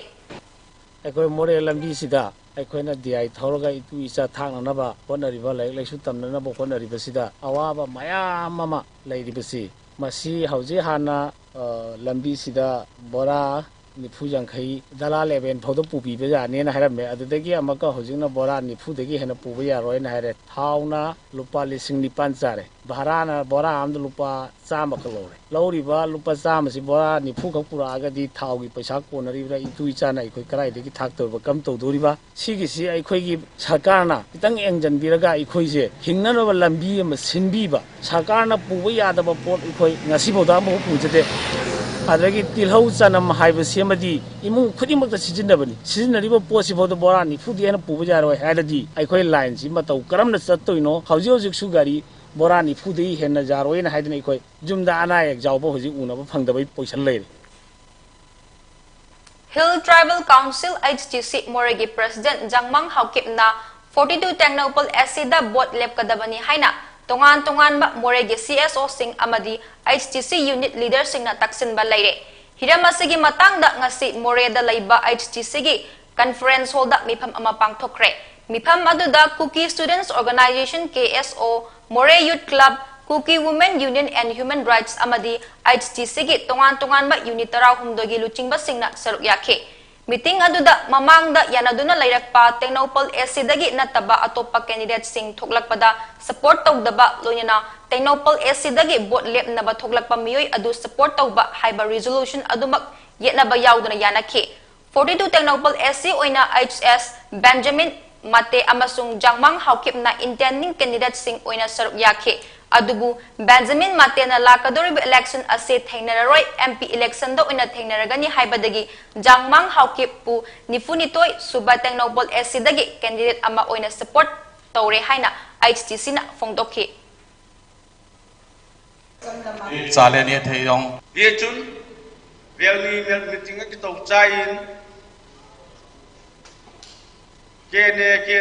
ꯑꯩꯈꯣꯏ ꯃꯣꯔꯦ ꯂꯝꯕꯤꯁꯤꯗ ꯑꯩꯈꯣꯏꯅ ꯗꯤ ꯑꯥꯏ ꯊꯧꯔꯒ ꯏꯇꯨ ꯏꯆꯥ ꯊꯥꯛꯅꯅꯕ ꯍꯣꯠꯅꯔꯤꯕ, ꯂꯥꯏꯔꯤꯛ ꯂꯥꯏꯁꯨ ꯇꯝꯅꯅꯕ ꯍꯣꯠꯅꯔꯤꯕꯁꯤꯗ ꯑꯋꯥꯕ ꯃꯌꯥꯝ ꯑꯃ ꯂꯩꯔꯤꯕꯁꯤ, ꯃꯁꯤ ꯍꯧꯖꯤꯛ ꯍꯥꯟꯅ, ꯑ, ꯂꯝꯕꯤꯁꯤꯗ ꯕꯣꯔꯥ ꯅꯤꯐꯨ ꯌꯥꯡꯈꯩ ꯗꯂꯥꯜ ꯑꯦꯚꯦꯟ ꯐꯥꯎꯗ ꯄꯨꯕꯤꯕ ꯌꯥꯅꯦꯅ ꯍꯥꯏꯔꯝꯃꯦ꯫ ꯑꯗꯨꯗꯒꯤ ꯑꯃꯨꯛꯀ ꯍꯧꯖꯤꯛꯅ ꯕꯣꯔꯥ ꯅꯤꯐꯨꯗꯒꯤ ꯍꯦꯟꯅ ꯄꯨꯕ ꯌꯥꯔꯣꯏꯅ ꯍꯥꯏꯔꯦ꯫ ꯊꯥꯎꯅ ꯂꯨꯄꯥ ꯂꯤꯁꯤꯡ ꯅꯤꯄꯥꯟ ꯆꯥꯔꯦ, ꯚꯔꯥꯅ ꯕꯣꯔꯥ ꯑꯃꯗ ꯂꯨꯄꯥ ꯆꯥꯝꯃꯈꯛ ꯂꯧꯔꯦ꯫ ꯂꯧꯔꯤꯕ ꯂꯨꯄꯥ ꯆꯥꯝꯃꯁꯤ ꯕꯣꯔꯥ ꯅꯤꯐꯨꯈꯛ ꯄꯨꯔꯛꯑꯒꯗꯤ ꯊꯥꯎꯒꯤ ꯄꯩꯁꯥ ꯀꯣꯟꯅꯔꯤꯕ꯭ꯔꯥ? ꯏꯇꯨ ꯏꯆꯥꯅ ꯑꯩꯈꯣꯏ ꯀꯗꯥꯏꯗꯒꯤ ꯊꯥꯛꯇꯧꯔꯤꯕ, ꯀꯔꯝ ꯇꯧꯗꯣꯔꯤꯕ? ꯁꯤꯒꯤꯁꯤ ꯑꯩꯈꯣꯏꯒꯤ ꯁꯔꯀꯥꯔꯅ ꯈꯤꯇꯪ ꯌꯦꯡꯁꯤꯟꯕꯤꯔꯒ ꯑꯩꯈꯣꯏꯁꯦ ꯍꯤꯡꯅꯅꯕ ꯂꯝꯕꯤ ꯑꯃ ꯁꯤꯟꯕꯤꯕ꯫ ꯁꯔꯀꯥꯔꯅ ꯄꯨꯕ ꯌꯥꯗꯕ ꯄꯣꯠ ꯑꯩꯈꯣꯏ ꯉꯁꯤꯐꯥꯎꯗ ꯑꯃꯐꯥꯎ ꯄꯨꯖꯗꯦ꯫ ꯑꯗꯒꯤ ꯇꯤꯜꯍꯧ ꯆꯅꯝ ꯍꯥꯏꯕꯁꯤꯃꯗꯤ ꯏꯃꯨꯡ ꯈꯨꯗꯤꯡꯃꯛꯇ ꯁꯤꯖꯤꯟꯅꯕꯅꯤ꯫ ꯁꯤꯖꯤꯟꯅꯔꯤꯕ ꯄꯣꯠꯁꯤꯐꯥꯎꯗ ꯕꯣꯔꯥ ꯅꯤꯐꯨꯗꯤ ꯍꯦꯟꯅ ꯄꯨꯕ ꯌꯥꯔꯣꯏ ꯍꯥꯏꯔꯗꯤ ꯑꯩꯈꯣꯏ ꯂꯥꯏꯟꯁꯤ ꯃꯇꯧ ꯀꯔꯝꯅ ꯆꯠꯇꯣꯏꯅꯣ? ꯍꯧꯖꯤꯛ ꯍꯧꯖꯤꯛꯁꯨ ꯒꯥꯔꯤ ꯕꯣꯔꯥ ꯅꯤꯐꯨꯗꯒꯤ ꯍꯦꯟꯅ ꯌꯥꯔꯣꯏꯅ ꯍꯥꯏꯗꯅ ꯑꯩꯈꯣꯏ ꯌꯨꯝꯗ ꯑꯅꯥ ꯑꯌꯦꯛ ꯌꯥꯎꯕ ꯍꯧꯖꯤꯛ ꯎꯅꯕ ꯐꯪꯗꯕꯒꯤ ꯄꯣꯖꯤꯁꯟ ꯂꯩꯔꯦ꯫ Hill Tribal Council, H T C, ꯃꯣꯔꯦꯒꯤ ꯄ꯭ꯔꯦꯁꯤꯗꯦꯟꯠ ꯖꯥꯡꯃꯥꯡ ꯍꯥꯎꯀꯤꯞꯅ forty two ꯇꯦꯡꯅꯧꯄꯜ ꯑꯦꯁ ꯁꯤꯗ ꯚꯣꯠ ꯂꯦꯞꯀꯗꯕꯅꯤ ꯍꯥꯏꯅ ꯇꯣꯉꯥꯟ ꯇꯣꯉꯥꯟꯕ ꯃꯣꯔꯦꯒꯤ ꯁꯤ ꯑꯦꯁ ꯑꯣꯁꯤꯡ ꯑꯃꯗꯤ H T C unit leaderꯁꯤꯡꯅ ꯇꯛꯁꯤꯟꯕ ꯂꯩꯔꯦ꯫ ꯍꯤꯔꯝ ꯑꯁꯤꯒꯤ ꯃꯇꯥꯡꯗ ꯉꯁꯤ ꯃꯣꯔꯦꯗ ꯂꯩꯕ H T Cꯒꯤ conference hallꯗ ꯃꯤꯐꯝ ꯑꯃ ꯄꯥꯡꯊꯣꯛꯈ꯭ꯔꯦ꯫ ꯃꯤꯐꯝ ꯑꯗꯨꯗ Kuki Students Organisation, K S O, Moreh Youth Club, Kuki Women Union and Human Rights ꯑꯃꯗꯤ H T C ꯒꯤ ꯇꯣꯉꯥꯟ ꯇꯣꯉꯥꯟꯕ unit ꯇꯔꯥꯍꯨꯝꯗꯣꯏꯒꯤ ꯂꯨꯆꯤꯡꯕꯁꯤꯡꯅ ꯁꯔꯨꯛ ꯌꯥꯈꯤ꯫ Meeting ꯑꯗꯨꯗ ꯃꯃꯥꯡꯗ ꯌꯥꯅꯗꯨꯅ ꯂꯩꯔꯛꯄ ꯇꯦꯡꯅꯧꯄꯜ S C ꯗꯒꯤ ꯅꯠꯇꯕ ꯑꯇꯣꯞꯄ candidates ꯁꯤꯡ ꯊꯣꯛꯂꯛꯄꯗ support ꯇꯧꯗꯕ, ꯂꯣꯏꯅꯅ ꯇꯦꯡꯅꯧꯄꯜ S C ꯗꯒꯤ vote ꯂꯦꯞꯅꯕ ꯊꯣꯛꯂꯛꯄ ꯃꯤꯑꯣꯏ ꯑꯗꯨ support ꯇꯧꯕ ꯍꯥꯏꯕ resolution ꯑꯗꯨꯃꯛ ꯌꯦꯠꯅꯕ ꯌꯥꯎꯗꯅ ꯌꯥꯅꯈꯤ꯫ Forty-two ꯇꯦꯡꯅꯧꯄꯜ S C ꯑꯣꯏꯅ H S ꯕꯦꯟꯖꯥꯃꯤꯟ ꯃꯥꯇꯦ ꯑꯃꯁꯨꯡ ꯖꯥꯡꯃꯥꯡ ꯍꯥꯎꯀꯤꯞꯅ intending candidates ꯁꯤꯡ ꯑꯣꯏꯅ ꯁꯔꯨꯛ ꯌꯥꯈꯤ꯫ ꯑꯗꯨꯕꯨ ꯕꯦꯟꯖꯥꯃꯤꯟ ꯃꯥꯇꯦꯅ ꯂꯥꯛꯀꯗꯧꯔꯤꯕ election ꯑꯁꯤ ꯊꯦꯡꯅꯔꯔꯣꯏ, M P election ꯗ ꯑꯣꯏꯅ ꯊꯦꯡꯅꯔꯒꯅꯤ ꯍꯥꯏꯕꯗꯒꯤ ꯖꯥꯡꯃꯥꯡ ꯍꯥꯎꯀꯤꯞꯄꯨ ꯅꯤꯐꯨꯅꯤꯊꯣꯏ ꯁꯨꯕ ꯇꯦꯡꯅꯧꯄꯜ S C ꯗꯒꯤ candidate ꯑꯃ ꯑꯣꯏꯅ support ꯇꯧꯔꯦ ꯍꯥꯏꯅ H T C ꯅ ꯐꯣꯡꯗꯣꯛꯈꯤ꯫ Chale ni thei yong. Ye chun, rally mel meeting a kitou chain. Ke ne ke.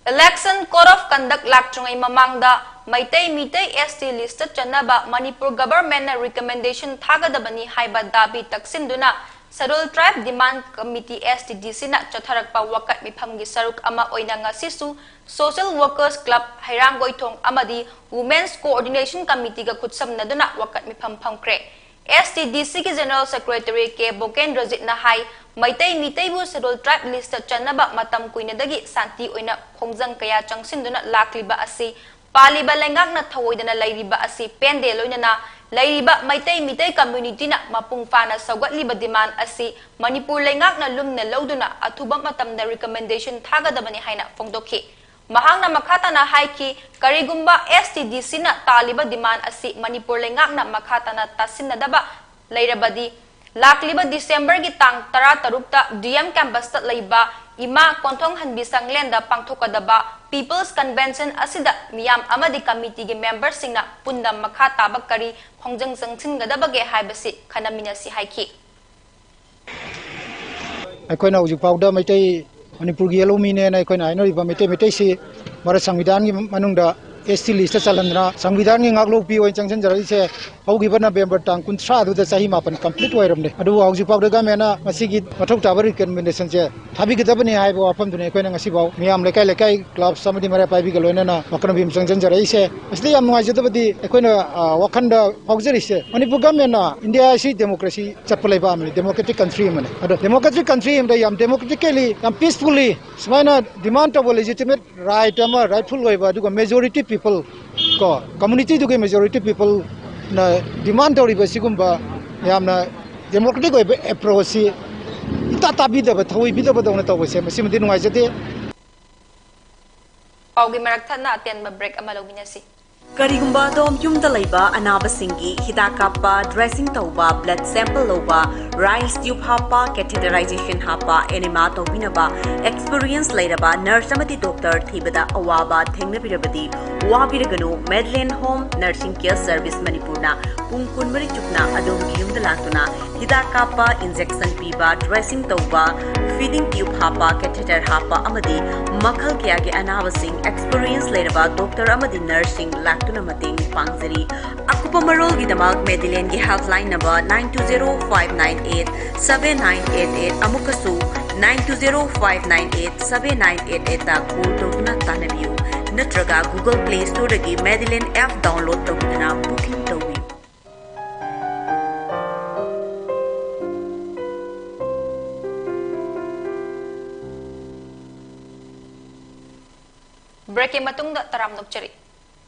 Election Code of Conduct ꯂꯥꯛꯇ꯭ꯔꯤꯉꯩ ꯃꯃꯥꯡꯗ Meitei Meitei S T list ꯇ ꯆꯟꯅꯕ ꯃꯅꯤꯄꯨꯔ government ꯅ recommendation ꯊꯥꯒꯗꯕꯅꯤ ꯍꯥꯏꯕ Dhabi ꯇꯛꯁꯤꯟꯗꯨꯅ Scheduled Tribe Demand Committee, S T D C ꯅ ꯆꯠꯊꯔꯛꯄ ꯋꯥꯀꯠ ꯃꯤꯐꯝꯒꯤ ꯁꯔꯨꯛ ꯑꯃ ꯑꯣꯏꯅ ꯉꯁꯤꯁꯨ Social Workers Club ꯍꯩꯔꯥꯡꯒꯣꯏꯊꯣꯡ ꯑꯃꯗꯤ Women's Coordination Committee ꯒ ꯈꯨꯠꯁꯝꯅꯗꯨꯅ ꯋꯥꯀꯠ ꯃꯤꯐꯝ ꯐꯝꯈ꯭ꯔꯦ꯫ S T D C ꯒꯤ General Secretary ꯀꯦ ꯕꯣꯀꯦꯟꯗ꯭ꯔꯖꯤꯠꯅ ꯍꯥꯏ, ꯃꯩꯇꯩ ꯃꯤꯇꯩꯕꯨ Scheduled Tribe list ꯇ ꯆꯟꯅꯕ ꯃꯇꯝ ꯀꯨꯏꯅꯗꯒꯤ ꯁꯥꯟꯇꯤ ꯑꯣꯏꯅ ꯈꯣꯡꯖꯪ ꯀꯌꯥ ꯆꯪꯁꯤꯟꯗꯨꯅ ꯂꯥꯛꯂꯤꯕ ꯑꯁꯤ ꯄꯥꯜꯂꯤꯕ ꯂꯩꯉꯥꯛꯅ ꯊꯧꯑꯣꯏꯗꯅ ꯂꯩꯔꯤꯕ ꯑꯁꯤ ꯄꯦꯟꯗꯦ, ꯂꯣꯏꯅꯅ ꯂꯩꯔꯤꯕ ꯃꯩꯇꯩ ꯃꯤꯇꯩ community ꯅ ꯃꯄꯨꯡ ꯐꯥꯅ ꯁꯧꯒꯠꯂꯤꯕ demand ꯑꯁꯤ ꯃꯅꯤꯄꯨꯔ ꯂꯩꯉꯥꯛꯅ ꯂꯨꯝꯅ ꯂꯧꯗꯨꯅ ꯑꯊꯨꯕ ꯃꯇꯝꯗ recommendation ꯊꯥꯒꯗꯕꯅꯤ ꯍꯥꯏꯅ ꯐꯣꯡꯗꯣꯛꯈꯤ꯫ ꯃꯍꯥꯛꯅ ꯃꯈꯥ ꯇꯥꯅ ꯍꯥꯏꯈꯤ, ꯀꯔꯤꯒꯨꯝꯕ S T D C ꯅ ꯇꯥꯜꯂꯤꯕ demand ꯑꯁꯤ ꯃꯅꯤꯄꯨꯔ ꯂꯩꯉꯥꯛꯅ ꯃꯈꯥ ꯇꯥꯅ ꯇꯥꯁꯤꯟꯅꯗꯕ ꯂꯩꯔꯕꯗꯤ, ꯂꯥꯛꯂꯤꯕ December ꯒꯤ ꯇꯥꯡ ꯇꯔꯥꯇꯔꯨꯛꯇ D M campus ꯇ ꯂꯩꯕ ꯏꯃꯥ ꯀꯣꯟꯊꯣꯡ ꯍꯟꯕꯤ ꯁꯪꯂꯦꯟꯗ ꯄꯥꯡꯊꯣꯛꯀꯗꯕ People's Convention ꯑꯁꯤꯗ ꯃꯤꯌꯥꯝ ꯑꯃꯗꯤ committee ꯒꯤ member ꯁꯤꯡꯅ ꯄꯨꯟꯅ ꯃꯈꯥ ꯇꯥꯕ ꯀꯔꯤ ꯈꯣꯡꯖꯪ ꯆꯪꯁꯤꯟꯒꯗꯕꯒꯦ ꯍꯥꯏꯕꯁꯤ ꯈꯟꯅꯃꯤꯟꯅꯁꯤ ꯍꯥꯏꯈꯤ꯫ ꯑꯩꯈꯣꯏꯅ ꯍꯧꯖꯤꯛ ꯐꯥꯎꯗ ꯃꯩꯇꯩ, ꯃꯅꯤꯄꯨꯔꯒꯤ ꯌꯦꯜꯍꯧꯃꯤꯅꯦꯅ ꯑꯩꯈꯣꯏꯅ ꯍꯥꯏꯅꯔꯤꯕ ꯃꯩꯇꯩ, ꯃꯩꯇꯩꯁꯤ ꯚꯥꯔꯠ ꯁꯪꯕꯤꯙꯥꯟꯒꯤ ꯃꯅꯨꯡꯗ ꯑꯦꯁ ꯇꯤ ꯂꯤꯁꯇ ꯆꯜꯍꯟꯗꯅ ꯁꯪꯕꯤꯙꯥꯟꯒꯤ ꯉꯥꯛꯂꯣꯛꯄꯤ ꯑꯣꯏꯅ ꯆꯪꯁꯤꯟꯖꯔꯛꯏꯁꯦ ꯍꯧꯈꯤꯕ ꯅꯕꯦꯝꯕꯔ ꯇꯥꯡ ꯀꯨꯟꯊ꯭ꯔꯥ ꯑꯗꯨꯗ ꯆꯍꯤ ꯃꯥꯄꯟ ꯀꯝꯄ꯭ꯂꯤꯠ ꯑꯣꯏꯔꯝꯂꯦ꯫ ꯑꯗꯨꯕꯨ ꯍꯧꯖꯤꯛ ꯐꯥꯎꯗ ꯒꯃꯦꯟꯅ ꯃꯁꯤꯒꯤ ꯃꯊꯧ ꯇꯥꯕ ꯔꯤꯀꯃꯦꯟꯗꯦꯁꯟꯁꯦ ꯊꯥꯕꯤꯒꯗꯕꯅꯤ ꯍꯥꯏꯕ ꯋꯥꯐꯝꯗꯨꯅꯤ ꯑꯩꯈꯣꯏꯅ ꯉꯁꯤꯐꯥꯎ ꯃꯤꯌꯥꯝ ꯂꯩꯀꯥꯏ ꯂꯩꯀꯥꯏ, ꯀ꯭ꯂꯕꯁ ꯑꯃꯗꯤ ꯃꯩꯔꯥ ꯄꯥꯏꯕꯤꯒ ꯂꯣꯏꯅꯅ ꯋꯥꯀꯠꯅꯕꯤ ꯑꯃ ꯆꯪꯁꯤꯟꯖꯔꯛꯏꯁꯦ꯫ ꯃꯁꯤꯗ ꯌꯥꯝ ꯅꯨꯡꯉꯥꯏꯖꯗꯕꯗꯤ ꯑꯩꯈꯣꯏꯅ, ꯑ, ꯋꯥꯈꯜꯗ ꯐꯥꯎꯖꯔꯤꯁꯦ, ꯃꯅꯤꯄꯨꯔ ꯒꯃꯦꯟꯅ ꯏꯟꯗꯤꯌꯥ ꯑꯁꯤ ꯗꯦꯃꯣꯀ꯭ꯔꯦꯁꯤ ꯆꯠꯄ ꯂꯩꯕꯥꯛ ꯑꯃꯅꯤ, ꯗꯦꯃꯣꯀ꯭ꯔꯦꯇꯤꯛ ꯀꯟꯇ꯭ꯔꯤ ꯑꯃꯅꯤ꯫ ꯑꯗꯣ ꯗꯦꯃꯣꯀ꯭ꯔꯦꯇꯤꯛ ꯀꯟꯇ꯭ꯔꯤ ꯑꯃꯗ ꯌꯥꯝ ꯗꯦꯃꯣꯀ꯭ꯔꯦꯇꯤꯀꯦꯂꯤ, ꯌꯥꯝ ꯄꯤꯁꯐꯨꯜꯂꯤ ꯁꯨꯃꯥꯏꯅ ꯗꯤꯃꯥꯟ ꯇꯧꯕ ꯂꯦꯖꯤꯇꯤꯃꯦꯠ ꯔꯥꯏꯠ ꯑꯃ, ꯔꯥꯏꯠꯐꯨꯜ ꯑꯣꯏꯕ, ꯑꯗꯨꯒ ꯃꯦꯖꯣꯔꯤꯇꯤ ꯄꯤꯄꯜ, ꯀꯣ, ꯀꯝꯃꯨꯅꯤꯇꯤꯗꯨꯒꯤ ꯃꯦꯖꯣꯔꯤꯇꯤ ꯄꯤꯄꯜꯅ ꯗꯤꯃꯥꯟ ꯇꯧꯔꯤꯕ ꯁꯤꯒꯨꯝꯕ ꯌꯥꯝꯅ ꯗꯦꯃꯣꯀ꯭ꯔꯦꯇꯤꯛ ꯑꯣꯏꯕ ꯑꯦꯄ꯭ꯔꯣꯆꯁꯤ ꯏꯇꯥ ꯇꯥꯕꯤꯗꯕ, ꯊꯧꯑꯣꯏ ꯄꯤꯗꯕꯗꯧꯅ ꯇꯧꯕꯁꯦ, ꯃꯁꯤꯃꯗꯤ ꯅꯨꯡꯉꯥꯏꯖꯗꯦ꯫ ꯄꯥꯎꯒꯤ ꯃꯔꯛ ꯊꯠꯅ ꯑꯇꯦꯟꯕ ꯕ꯭ꯔꯦꯛ ꯑꯃ ꯂꯧꯃꯤꯟꯅꯁꯤ꯫ ꯀꯔꯤꯒꯨꯝꯕ ꯑꯗꯣꯝ ꯌꯨꯝꯗ ꯂꯩꯕ ꯑꯅꯥꯕꯁꯤꯡꯒꯤ ꯍꯤꯗꯥꯛ ꯀꯥꯞꯄ, ꯗ꯭ꯔꯦꯁꯤꯡ ꯇꯧꯕ, ꯕ꯭ꯂꯗ ꯁꯦꯝꯄꯜ ꯂꯧꯕ, ꯔꯥꯏꯁ ꯇ꯭ꯌꯨꯕ ꯍꯥꯞꯄ, ꯀꯦꯊꯦꯇꯔꯥꯏꯖꯦꯁꯟ ꯍꯥꯞꯄ, ꯑꯦꯅꯤꯃꯥ ꯇꯧꯕꯤꯅꯕ ꯑꯦꯛꯁꯄꯤꯔꯤꯌꯦꯟꯁ ꯂꯩꯔꯕ ꯅꯔꯁ ꯑꯃꯗꯤ ꯗꯣꯛꯇꯔ ꯊꯤꯕꯗ ꯑꯋꯥꯕ ꯊꯦꯡꯅꯕꯤꯔꯕꯗꯤ, ꯋꯥꯕꯤꯔꯒꯅꯨ꯫ ꯃꯦꯗꯂꯦꯟ ꯍꯣꯝ ꯅꯔꯁꯤꯡ ꯀꯦꯌꯔ ꯁꯔꯚꯤꯁ ꯃꯅꯤꯄꯨꯔꯅ ꯄꯨꯡ ꯀꯨꯟꯃꯔꯤ ꯆꯨꯞꯅ ꯑꯗꯣꯝꯒꯤ ꯌꯨꯝꯗ ꯂꯥꯛꯇꯨꯅ ꯍꯤꯗꯥꯛ ꯀꯥꯞꯄ, ꯏꯟꯖꯦꯛꯁꯟ ꯄꯤꯕ, ꯗ꯭ꯔꯦꯁꯤꯡ ꯇꯧꯕ, ꯐꯤꯗꯤꯡ ꯇ꯭ꯌꯨꯕ ꯍꯥꯞꯄ, ꯀꯦꯊꯦꯇꯔ ꯍꯥꯞꯄ ꯑꯃꯗꯤ ꯃꯈꯜ ꯀꯌꯥꯒꯤ ꯑꯅꯥꯕꯁꯤꯡ ꯑꯦꯛꯁꯄꯤꯔꯤꯌꯦꯟꯁ ꯂꯩꯔꯕ ꯗꯣꯛꯇꯔ ꯑꯃꯗꯤ ꯅꯔꯁꯁꯤꯡ ꯂꯥꯛꯇꯨꯅ ꯃꯇꯦꯡ ꯄꯥꯡꯖꯔꯤ꯫ ꯑꯀꯨꯞꯄ ꯃꯔꯣꯜꯒꯤꯗꯃꯛ ꯃꯦꯗꯤꯂꯦꯟꯒꯤ helpline number nine two zero five nine eight seven nine eight eight ꯑꯃꯨꯛꯀꯁꯨ nine two zero five nine eight seven nine eight eight ꯇ ꯀꯣꯜ ꯇꯧꯗꯨꯅ ꯇꯥꯟꯅꯕꯤꯌꯨ, ꯅꯠꯇ꯭ꯔꯒ Google Play Storeꯗꯒꯤ ꯃꯦꯗꯤꯂꯦꯟ ꯑꯦꯞ ꯗꯥꯎꯟꯂꯣꯗ ꯇꯧꯗꯨꯅ ꯕꯨꯀꯤꯡ ꯇꯧꯕꯤꯌꯨ꯫ ꯕ꯭ꯔꯦꯛꯀꯤ ꯃꯇꯨꯡꯗ ꯇꯔꯥꯝꯅ ꯑꯣꯛꯆꯔꯤ꯫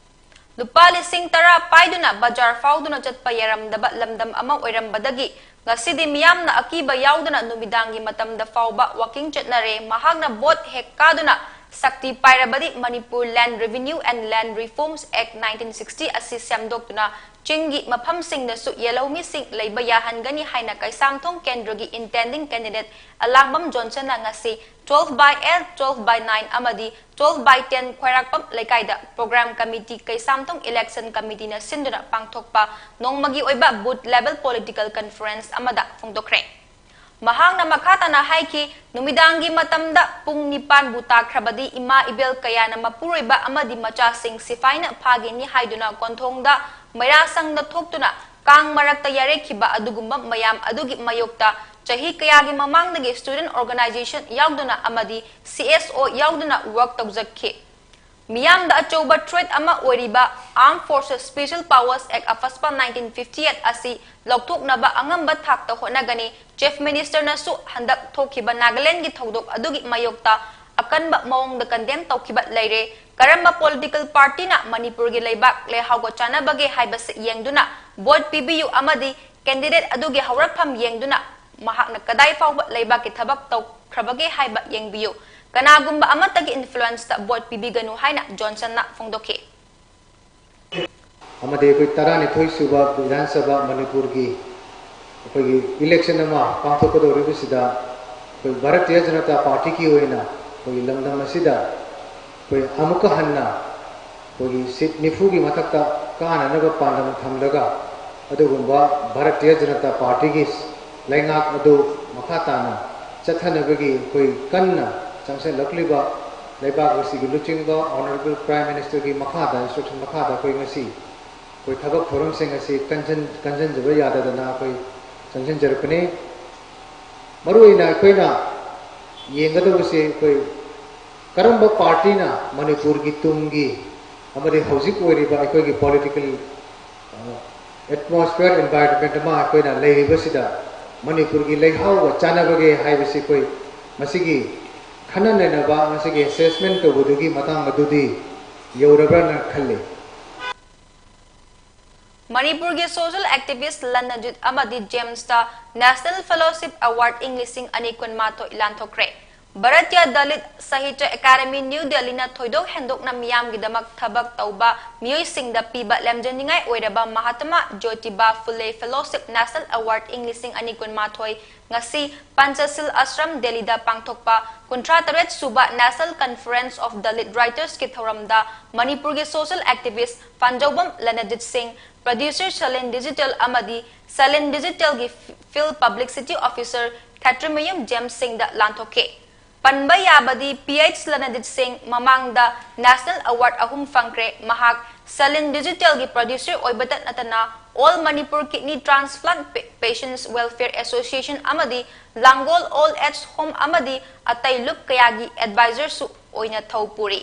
ꯂꯨꯄꯥ ꯂꯤꯁꯤꯡ ꯇꯔꯥ ꯄꯥꯏꯗꯨꯅ ꯕꯖꯥꯔ ꯐꯥꯎꯗꯨꯅ ꯆꯠꯄ ꯌꯥꯔꯝꯗꯕ ꯂꯝꯗꯝ ꯑꯃ ꯑꯣꯏꯔꯝꯕꯗꯒꯤ ꯉꯁꯤꯗꯤ ꯃꯤꯌꯥꯝꯅ ꯑꯀꯤꯕ ꯌꯥꯎꯗꯅ ꯅꯨꯃꯤꯗꯥꯡꯒꯤ ꯃꯇꯝꯗ ꯐꯥꯎꯕ ꯋꯥꯀꯤꯡ ꯆꯠꯅꯔꯦ꯫ ꯃꯍꯥꯛꯅ ꯚꯣꯠ ꯍꯦꯛ ꯀꯥꯗꯨꯅ ꯁꯛꯇꯤ ꯄꯥꯏꯔꯕꯗꯤ Manipur Land Revenue and Land Reforms Act nineteen sixty ꯑꯁꯤ ꯁꯦꯝꯗꯣꯛꯇꯨꯅ ꯆꯤꯡꯒꯤ ꯃꯐꯝꯁꯤꯡꯗꯁꯨ ꯌꯦꯜꯍꯧꯃꯤꯁꯤꯡ ꯂꯩꯕ ꯌꯥꯍꯟꯒꯅꯤ ꯍꯥꯏꯅ ꯀꯩꯁꯥꯝꯊꯣꯡ ꯀꯦꯟꯗ꯭ꯔꯒꯤ intending candidate ꯑꯂꯥꯡꯕꯝ ꯖꯣꯟꯁꯟꯅ ꯉꯁꯤ twelve by eight, twelve by nine ꯑꯃꯗꯤ twelve by ten ꯈ꯭ꯋꯥꯏꯔꯥꯛꯄꯝ ꯂꯩꯀꯥꯏꯗ program committee ꯀꯩꯁꯥꯝꯊꯣꯡ election committeeꯅ ꯁꯤꯟꯗꯨꯅ ꯄꯥꯡꯊꯣꯛꯄ ꯅꯣꯡꯃꯒꯤ ꯑꯣꯏꯕ booth level political conference ꯑꯃꯗ ꯐꯣꯡꯗꯣꯛꯈ꯭ꯔꯦ꯫ ꯃꯍꯥꯛꯅ ꯃꯈꯥ ꯇꯥꯅ ꯍꯥꯏꯈꯤ, ꯅꯨꯃꯤꯗꯥꯡꯒꯤ ꯃꯇꯝꯗ ꯄꯨꯡ ꯅꯤꯄꯥꯟꯕꯨ ꯇꯥꯈ꯭ꯔꯕꯗꯤ ꯏꯃꯥ ꯏꯕꯦꯜ ꯀꯌꯥꯅ ꯃꯄꯨꯔꯣꯏꯕ ꯑꯃꯗꯤ ꯃꯆꯥꯁꯤꯡ ꯁꯤꯐꯥꯏꯅ ꯐꯥꯒꯤꯅꯤ ꯍꯥꯏꯗꯨꯅ ꯀꯣꯟꯊꯣꯡꯗ ꯃꯩꯔꯥ ꯁꯪꯗ ꯊꯣꯛꯇꯨꯅ ꯀꯥꯡ ꯃꯔꯛꯇ ꯌꯥꯔꯦꯛꯈꯤꯕ ꯑꯗꯨꯒꯨꯝꯕ ꯃꯌꯥꯝ ꯑꯗꯨꯒꯤ ꯃꯥꯌꯣꯛꯇ ꯆꯍꯤ ꯀꯌꯥꯒꯤ ꯃꯃꯥꯡꯗꯒꯤ student organization ꯌꯥꯎꯗꯨꯅ ꯑꯃꯗꯤ C S O ꯌꯥꯎꯗꯨꯅ work ꯇꯧꯖꯈꯤ꯫ ꯃꯤꯌꯥꯝꯗ ꯑꯆꯧꯕ threat ꯑꯃ ꯑꯣꯏꯔꯤꯕ Armed Forces Special Powers Act, AFSPA, nineteen fifty eight ꯑꯁꯤ ꯂꯧꯊꯣꯛꯅꯕ ꯑꯉꯝꯕ ꯊꯥꯛꯇ ꯍꯣꯠꯅꯒꯅꯤ꯫ Chief Ministerꯅꯁꯨ ꯍꯟꯗꯛ ꯊꯣꯛꯈꯤꯕ ꯅꯥꯒꯥꯂꯦꯟꯒꯤ ꯊꯧꯗꯣꯛ ꯑꯗꯨꯒꯤ ꯃꯥꯌꯣꯛꯇ ꯑꯀꯟꯕ ꯃꯑꯣꯡꯗ condemn ꯇꯧꯈꯤꯕ ꯂꯩꯔꯦ꯫ ꯀꯔꯝꯕ political partyꯅ ꯃꯅꯤꯄꯨꯔꯒꯤ ꯂꯩꯕꯥꯛ ꯂꯩꯍꯥꯎꯒ ꯆꯥꯟꯅꯕꯒꯦ ꯍꯥꯏꯕꯁꯤ ꯌꯦꯡꯗꯨꯅ vote ꯄꯤꯕꯤꯌꯨ ꯑꯃꯗꯤ candidate ꯑꯗꯨꯒꯤ ꯍꯧꯔꯛꯐꯝ ꯌꯦꯡꯗꯨꯅ ꯃꯍꯥꯛꯅ ꯀꯗꯥꯏ ꯐꯥꯎꯕ ꯂꯩꯕꯥꯛꯀꯤ ꯊꯕꯛ ꯇꯧꯈ꯭ꯔꯕꯒꯦ ꯍꯥꯏꯕ ꯌꯦꯡꯕꯤꯌꯨ꯫ ꯀꯅꯥꯒꯨꯝꯕ ꯑꯃꯠꯇꯒꯤ influenceꯇ vote ꯄꯤꯕꯤꯒꯅꯨ ꯍꯥꯏꯅ ꯖꯣꯟꯁꯟꯅ ꯐꯣꯡꯗꯣꯛꯈꯤ꯫ ꯑꯃꯗꯤ ꯑꯩꯈꯣꯏ ꯇꯔꯥꯅꯤꯊꯣꯏ ꯁꯨꯕ ꯕꯤꯙꯥꯟ ꯁꯚꯥ ꯃꯅꯤꯄꯨꯔꯒꯤ ꯑꯩꯈꯣꯏꯒꯤ election ꯑꯃ ꯄꯥꯡꯊꯣꯛꯀꯗꯧꯔꯤꯕꯁꯤꯗ ꯑꯩꯈꯣꯏ ꯚꯥꯔꯇꯤꯌ ꯖꯅꯇꯥ ꯄꯥꯔꯇꯤꯒꯤ ꯑꯣꯏꯅ ꯑꯩꯈꯣꯏꯒꯤ ꯂꯝꯗꯝ ꯑꯁꯤꯗ ꯑꯩꯈꯣꯏ ꯑꯃꯨꯛꯀ ꯍꯟꯅ ꯑꯩꯈꯣꯏꯒꯤ seat ꯅꯤꯐꯨꯒꯤ ꯃꯊꯛꯇ ꯀꯥꯅꯅꯕ ꯄꯥꯟꯗꯝ ꯊꯝꯂꯒ ꯑꯗꯨꯒꯨꯝꯕ ꯚꯥꯔꯇꯤꯌ ꯖꯅꯇꯥ ꯄꯥꯔꯇꯤꯒꯤ ꯂꯩꯉꯥꯛ ꯑꯗꯨ ꯃꯈꯥ ꯇꯥꯅ ꯆꯠꯊꯅꯕꯒꯤ ꯑꯩꯈꯣꯏ ꯀꯟꯅ ꯆꯪꯁꯤꯜꯂꯛꯂꯤꯕ ꯂꯩꯕꯥꯛ ꯑꯁꯤꯒꯤ ꯂꯨꯆꯤꯡꯕ Honourable Prime Ministerꯒꯤ ꯃꯈꯥꯗ, instruction ꯃꯈꯥꯗ ꯑꯩꯈꯣꯏ ꯉꯁꯤ ꯑꯩꯈꯣꯏ ꯊꯕꯛ ꯊꯧꯔꯝꯁꯤꯡ ꯑꯁꯤ ꯀꯟꯖꯟ-, ꯀꯟꯖꯟꯖꯕ ꯌꯥꯗꯗꯅ ꯑꯩꯈꯣꯏ ꯆꯪꯁꯤꯟꯖꯔꯛꯄꯅꯤ꯫ ꯃꯔꯨꯑꯣꯏꯅ ꯑꯩꯈꯣꯏꯅ ꯌꯦꯡꯒꯗꯕꯁꯤ ꯑꯩꯈꯣꯏ ꯀꯔꯝꯕ ꯄꯥꯔꯇꯤꯅ ꯃꯅꯤꯄꯨꯔꯒꯤ ꯇꯨꯡꯒꯤ ꯑꯃꯗꯤ ꯍꯧꯖꯤꯛ ꯑꯣꯏꯔꯤꯕ ꯑꯩꯈꯣꯏꯒꯤ political, ꯑ, atmosphere, environment ꯑꯃ ꯑꯩꯈꯣꯏꯅ ꯂꯩꯔꯤꯕꯁꯤꯗ ꯃꯅꯤꯄꯨꯔꯒꯤ ꯂꯩꯍꯥꯎꯒ ꯆꯥꯟꯅꯕꯒꯦ ꯍꯥꯏꯕꯁꯤ ꯑꯩꯈꯣꯏ ꯃꯁꯤꯒꯤ ꯈꯟꯅ ꯅꯩꯅꯕ, ꯃꯁꯤꯒꯤ assessment ꯇꯧꯕꯗꯨꯒꯤ ꯃꯇꯥꯡ ꯑꯗꯨꯗꯤ ꯌꯧꯔꯕ꯭ꯔꯅ ꯈꯜꯂꯤ꯫ ꯃꯅꯤꯄꯨꯔꯒꯤ social activist ꯂꯟꯅꯖꯤꯠ ꯑꯃꯗꯤ ꯖꯦꯝꯁꯇ National Fellowship Award ꯏꯪ ꯂꯤꯁꯤꯡ ꯑꯅꯤ ꯀꯨꯟꯃꯥꯊꯣꯏ ꯂꯥꯟꯊꯣꯛꯈ꯭ꯔꯦ꯫ ꯚꯥꯔꯇꯤꯌ ꯗꯂꯤꯠ ꯁꯥꯍꯤꯇ꯭ꯌ ꯑꯦꯀꯥꯗꯃꯤ, ꯅ꯭ꯌꯨ ꯗꯦꯜꯂꯤꯅ ꯊꯣꯏꯗꯣꯛ ꯍꯦꯟꯗꯣꯛꯅ ꯃꯤꯌꯥꯝꯒꯤꯗꯃꯛ ꯊꯕꯛ ꯇꯧꯕ ꯃꯤꯑꯣꯏꯁꯤꯡꯗ ꯄꯤꯕ ꯂꯝꯖꯤꯡꯅꯤꯡꯉꯥꯏ ꯑꯣꯏꯔꯕ ꯃꯍꯥꯇꯃꯥ ꯖꯣꯇꯤꯕꯥ ꯐꯨꯂꯦ Fellowship National Award ꯏꯪ ꯂꯤꯁꯤꯡ ꯑꯅꯤ ꯀꯨꯟꯃꯥꯊꯣꯏ ꯉꯁꯤ ꯄꯟꯆꯁꯤꯜ ꯑꯥꯁ꯭ꯔꯝ, ꯗꯦꯜꯂꯤꯗ ꯄꯥꯡꯊꯣꯛꯄ ꯀꯨꯟꯊ꯭ꯔꯥ ꯇꯔꯦꯠ ꯁꯨꯕ National Conference of Dalit Writersꯀꯤ ꯊꯧꯔꯝꯗ ꯃꯅꯤꯄꯨꯔꯒꯤ social activist ꯐꯥꯟꯖꯧꯕꯝ ꯂꯅꯖꯤꯠ ꯁꯤꯡ, producer ꯁꯂꯦꯟ Digital ꯑꯃꯗꯤ ꯁꯂꯦꯟ Digitalꯒꯤ field publicity officer ꯊꯥꯇ꯭ꯔꯤꯃꯌꯨꯝ ꯖꯦꯝꯁ ꯁꯤꯡꯗ ꯂꯥꯟꯊꯣꯛꯈꯤ꯫ ꯄꯟꯕ ꯌꯥꯕꯗꯤ ꯄꯤ ꯑꯩꯆ ꯂꯅꯗꯤꯠ ꯁꯤꯡ ꯃꯃꯥꯡꯗ ꯅꯦꯁꯅꯦꯜ ꯑꯦꯋꯥꯔꯗ ꯑꯍꯨꯝ ꯐꯪꯈ꯭ꯔꯦ꯫ ꯃꯍꯥꯛ ꯁꯂꯤꯟ ꯗꯤꯖꯤꯇꯦꯜꯒꯤ ꯄ꯭ꯔꯣꯗ꯭ꯌꯨꯁꯔ ꯑꯣꯏꯕꯇ ꯅꯠꯇꯅ All Manipur Kidney Transplant Patients Welfare Association ꯑꯃꯗꯤ ꯂꯥꯡꯒꯣꯜ ꯑꯣꯜ ꯑꯦꯖ ꯍꯣꯝ ꯑꯃꯗꯤ ꯑꯇꯩ ꯂꯨꯞ ꯀꯌꯥꯒꯤ ꯑꯦꯗꯚꯥꯏꯖꯔꯁꯨ ꯑꯣꯏꯅ ꯊꯧ ꯄꯨꯔꯤ꯫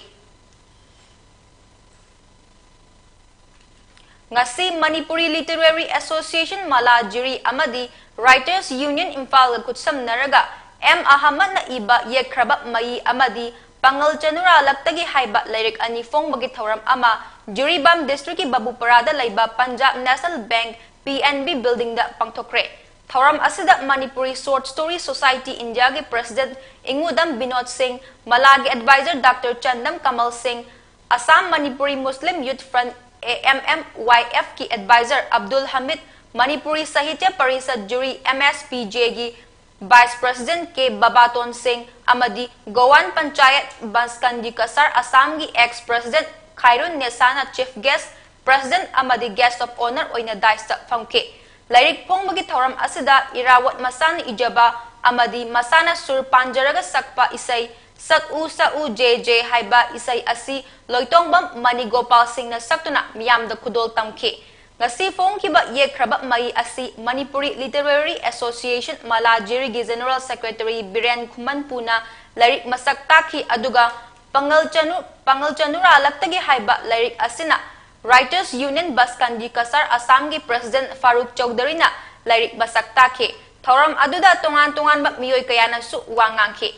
ꯉꯁꯤ ꯃꯅꯤꯄꯨꯔꯤ ꯂꯤꯇꯔꯦꯔꯤ ꯑꯦꯁꯣꯁꯤꯌꯦꯁꯟ ꯃꯂꯥ ꯖꯤꯔꯤ ꯑꯃꯗꯤ ꯔꯥꯏꯇꯔꯁ ꯌꯨꯅꯤꯌꯟ ꯏꯝꯐꯥꯜꯒ ꯈꯨꯠꯁꯝꯅꯔꯒ ꯑꯦꯝ ꯑꯍꯃꯗꯅ ꯏꯕ ꯌꯦꯛꯈ꯭ꯔꯕ ꯃꯌꯤ ꯑꯃꯗꯤ ꯄꯥꯉꯜ ꯆꯅꯨꯔꯥꯂꯛꯇꯒꯤ ꯍꯥꯏꯕ ꯂꯥꯏꯔꯤꯛ ꯑꯅꯤ ꯐꯣꯡꯕꯒꯤ ꯊꯧꯔꯝ ꯑꯃ ꯖꯤꯔꯤꯕꯥꯝ ꯗꯤꯁꯇ꯭ꯔꯤꯛꯀꯤ ꯕꯥꯕꯨꯄꯔꯥꯗ ꯂꯩꯕ Punjab national bank P N B ꯕꯤꯜꯗꯤꯡꯗ ꯄꯥꯡꯊꯣꯛꯈ꯭ꯔꯦ꯫ ꯊꯧꯔꯝ ꯑꯁꯤꯗ ꯃꯅꯤꯄꯨꯔꯤ ꯁꯣꯔꯠ ꯁ꯭ꯇꯣꯔꯤ ꯁꯣꯁꯥꯏꯇꯤ ꯏꯟꯗꯤꯌꯥꯒꯤ ꯄ꯭ꯔꯁꯤꯗꯦꯟꯠ ꯏꯉꯨꯗꯝ ꯕꯤꯅꯣꯗ ꯁꯤꯡ, ꯃꯂꯥꯒꯤ adviser doctor Chandam Kamal Singh, Assam Manipuri Muslim youth front, A M M Y ꯑꯦꯐꯀꯤ adviser Abdul Hamid, Manipuri Sahitya Parishad Jiri, M S P ꯖꯦꯒꯤ vice president K Babaton Singh ꯑꯃꯗꯤ ꯒꯣꯋꯥꯟ ꯄꯟꯆꯥꯌꯠ ꯕꯟꯁꯀꯟꯗꯤ ꯀꯁꯥꯔ ꯑꯁꯥꯝꯒꯤ ꯑꯦꯛꯁ ꯄ꯭ꯔꯁꯤꯗꯦꯟꯠ ꯈꯥꯏꯔꯨꯟ ꯅꯦꯁꯥꯅ ꯆꯤꯐ ꯒꯦꯁ꯭ꯠ, ꯄ꯭ꯔꯁꯤꯗꯦꯟꯠ ꯑꯃꯗꯤ ꯒꯦꯁ꯭ꯠ ꯑꯣꯐ ꯑꯣꯅꯔ ꯑꯣꯏꯅ ꯗꯥꯏꯁꯇ ꯐꯝꯈꯤ꯫ ꯂꯥꯏꯔꯤꯛ ꯐꯣꯡꯕꯒꯤ ꯊꯧꯔꯝ ꯑꯁꯤꯗ ꯏꯔꯥꯋꯠ ꯃꯁꯥꯅ ꯏꯖꯕ ꯑꯃꯗꯤ ꯃꯁꯥꯅ ꯁꯨꯔ ꯄꯥꯟꯖꯔꯒ ꯁꯛꯄ ꯏꯁꯩ ꯁꯛꯎ ꯁꯛꯎ ꯖꯦ ꯖꯦ ꯍꯥꯏꯕ ꯏꯁꯩ ꯑꯁꯤ ꯂꯣꯏꯇꯣꯡꯕꯝ ꯃꯅꯤꯒꯣꯄꯥꯜ ꯁꯤꯡꯅ ꯁꯛꯇꯨꯅ ꯃꯤꯌꯥꯝꯗ ꯈꯨꯗꯣꯜ ꯇꯝꯈꯤ꯫ ꯉꯁꯤ ꯐꯣꯡꯈꯤꯕ ꯌꯦꯛꯈ꯭ꯔꯕ ꯃꯌꯤ ꯑꯁꯤ ꯃꯅꯤꯄꯨꯔꯤ ꯂꯤꯇꯔꯦꯔꯤ ꯑꯦꯁꯣꯁꯤꯌꯦꯁꯟ ꯃꯂꯥ ꯖꯤꯔꯤꯒꯤ ꯖꯦꯅꯔꯦꯜ ꯁꯦꯀ꯭ꯔꯦꯇꯔꯤ ꯕꯤꯔꯦꯟ ꯈꯨꯃꯟꯄꯨꯅ ꯂꯥꯏꯔꯤꯛ ꯃꯁꯛ ꯇꯥꯛꯈꯤ, ꯑꯗꯨꯒ ꯄꯥꯉꯜ ꯆꯅꯨ, ꯄꯥꯉꯜ ꯆꯅꯨꯔꯥꯂꯛꯇꯒꯤ ꯍꯥꯏꯕ ꯂꯥꯏꯔꯤꯛ ꯑꯁꯤꯅ ꯔꯥꯏꯇꯔꯁ ꯌꯨꯅꯤꯌꯟ ꯕꯁꯀꯟꯗꯤ ꯀꯁꯥꯔ ꯑꯁꯥꯝꯒꯤ ꯄ꯭ꯔꯁꯤꯗꯦꯟꯠ ꯐꯥꯔꯨꯛ ꯆꯧꯙꯔꯤꯅ ꯂꯥꯏꯔꯤꯛ ꯃꯁꯛ ꯇꯥꯛꯈꯤ꯫ ꯊꯧꯔꯝ ꯑꯗꯨꯗ ꯇꯣꯉꯥꯟ ꯇꯣꯉꯥꯟꯕ ꯃꯤꯑꯣꯏ ꯀꯌꯥꯅꯁꯨ ꯋꯥ ꯉꯥꯡꯈꯤ꯫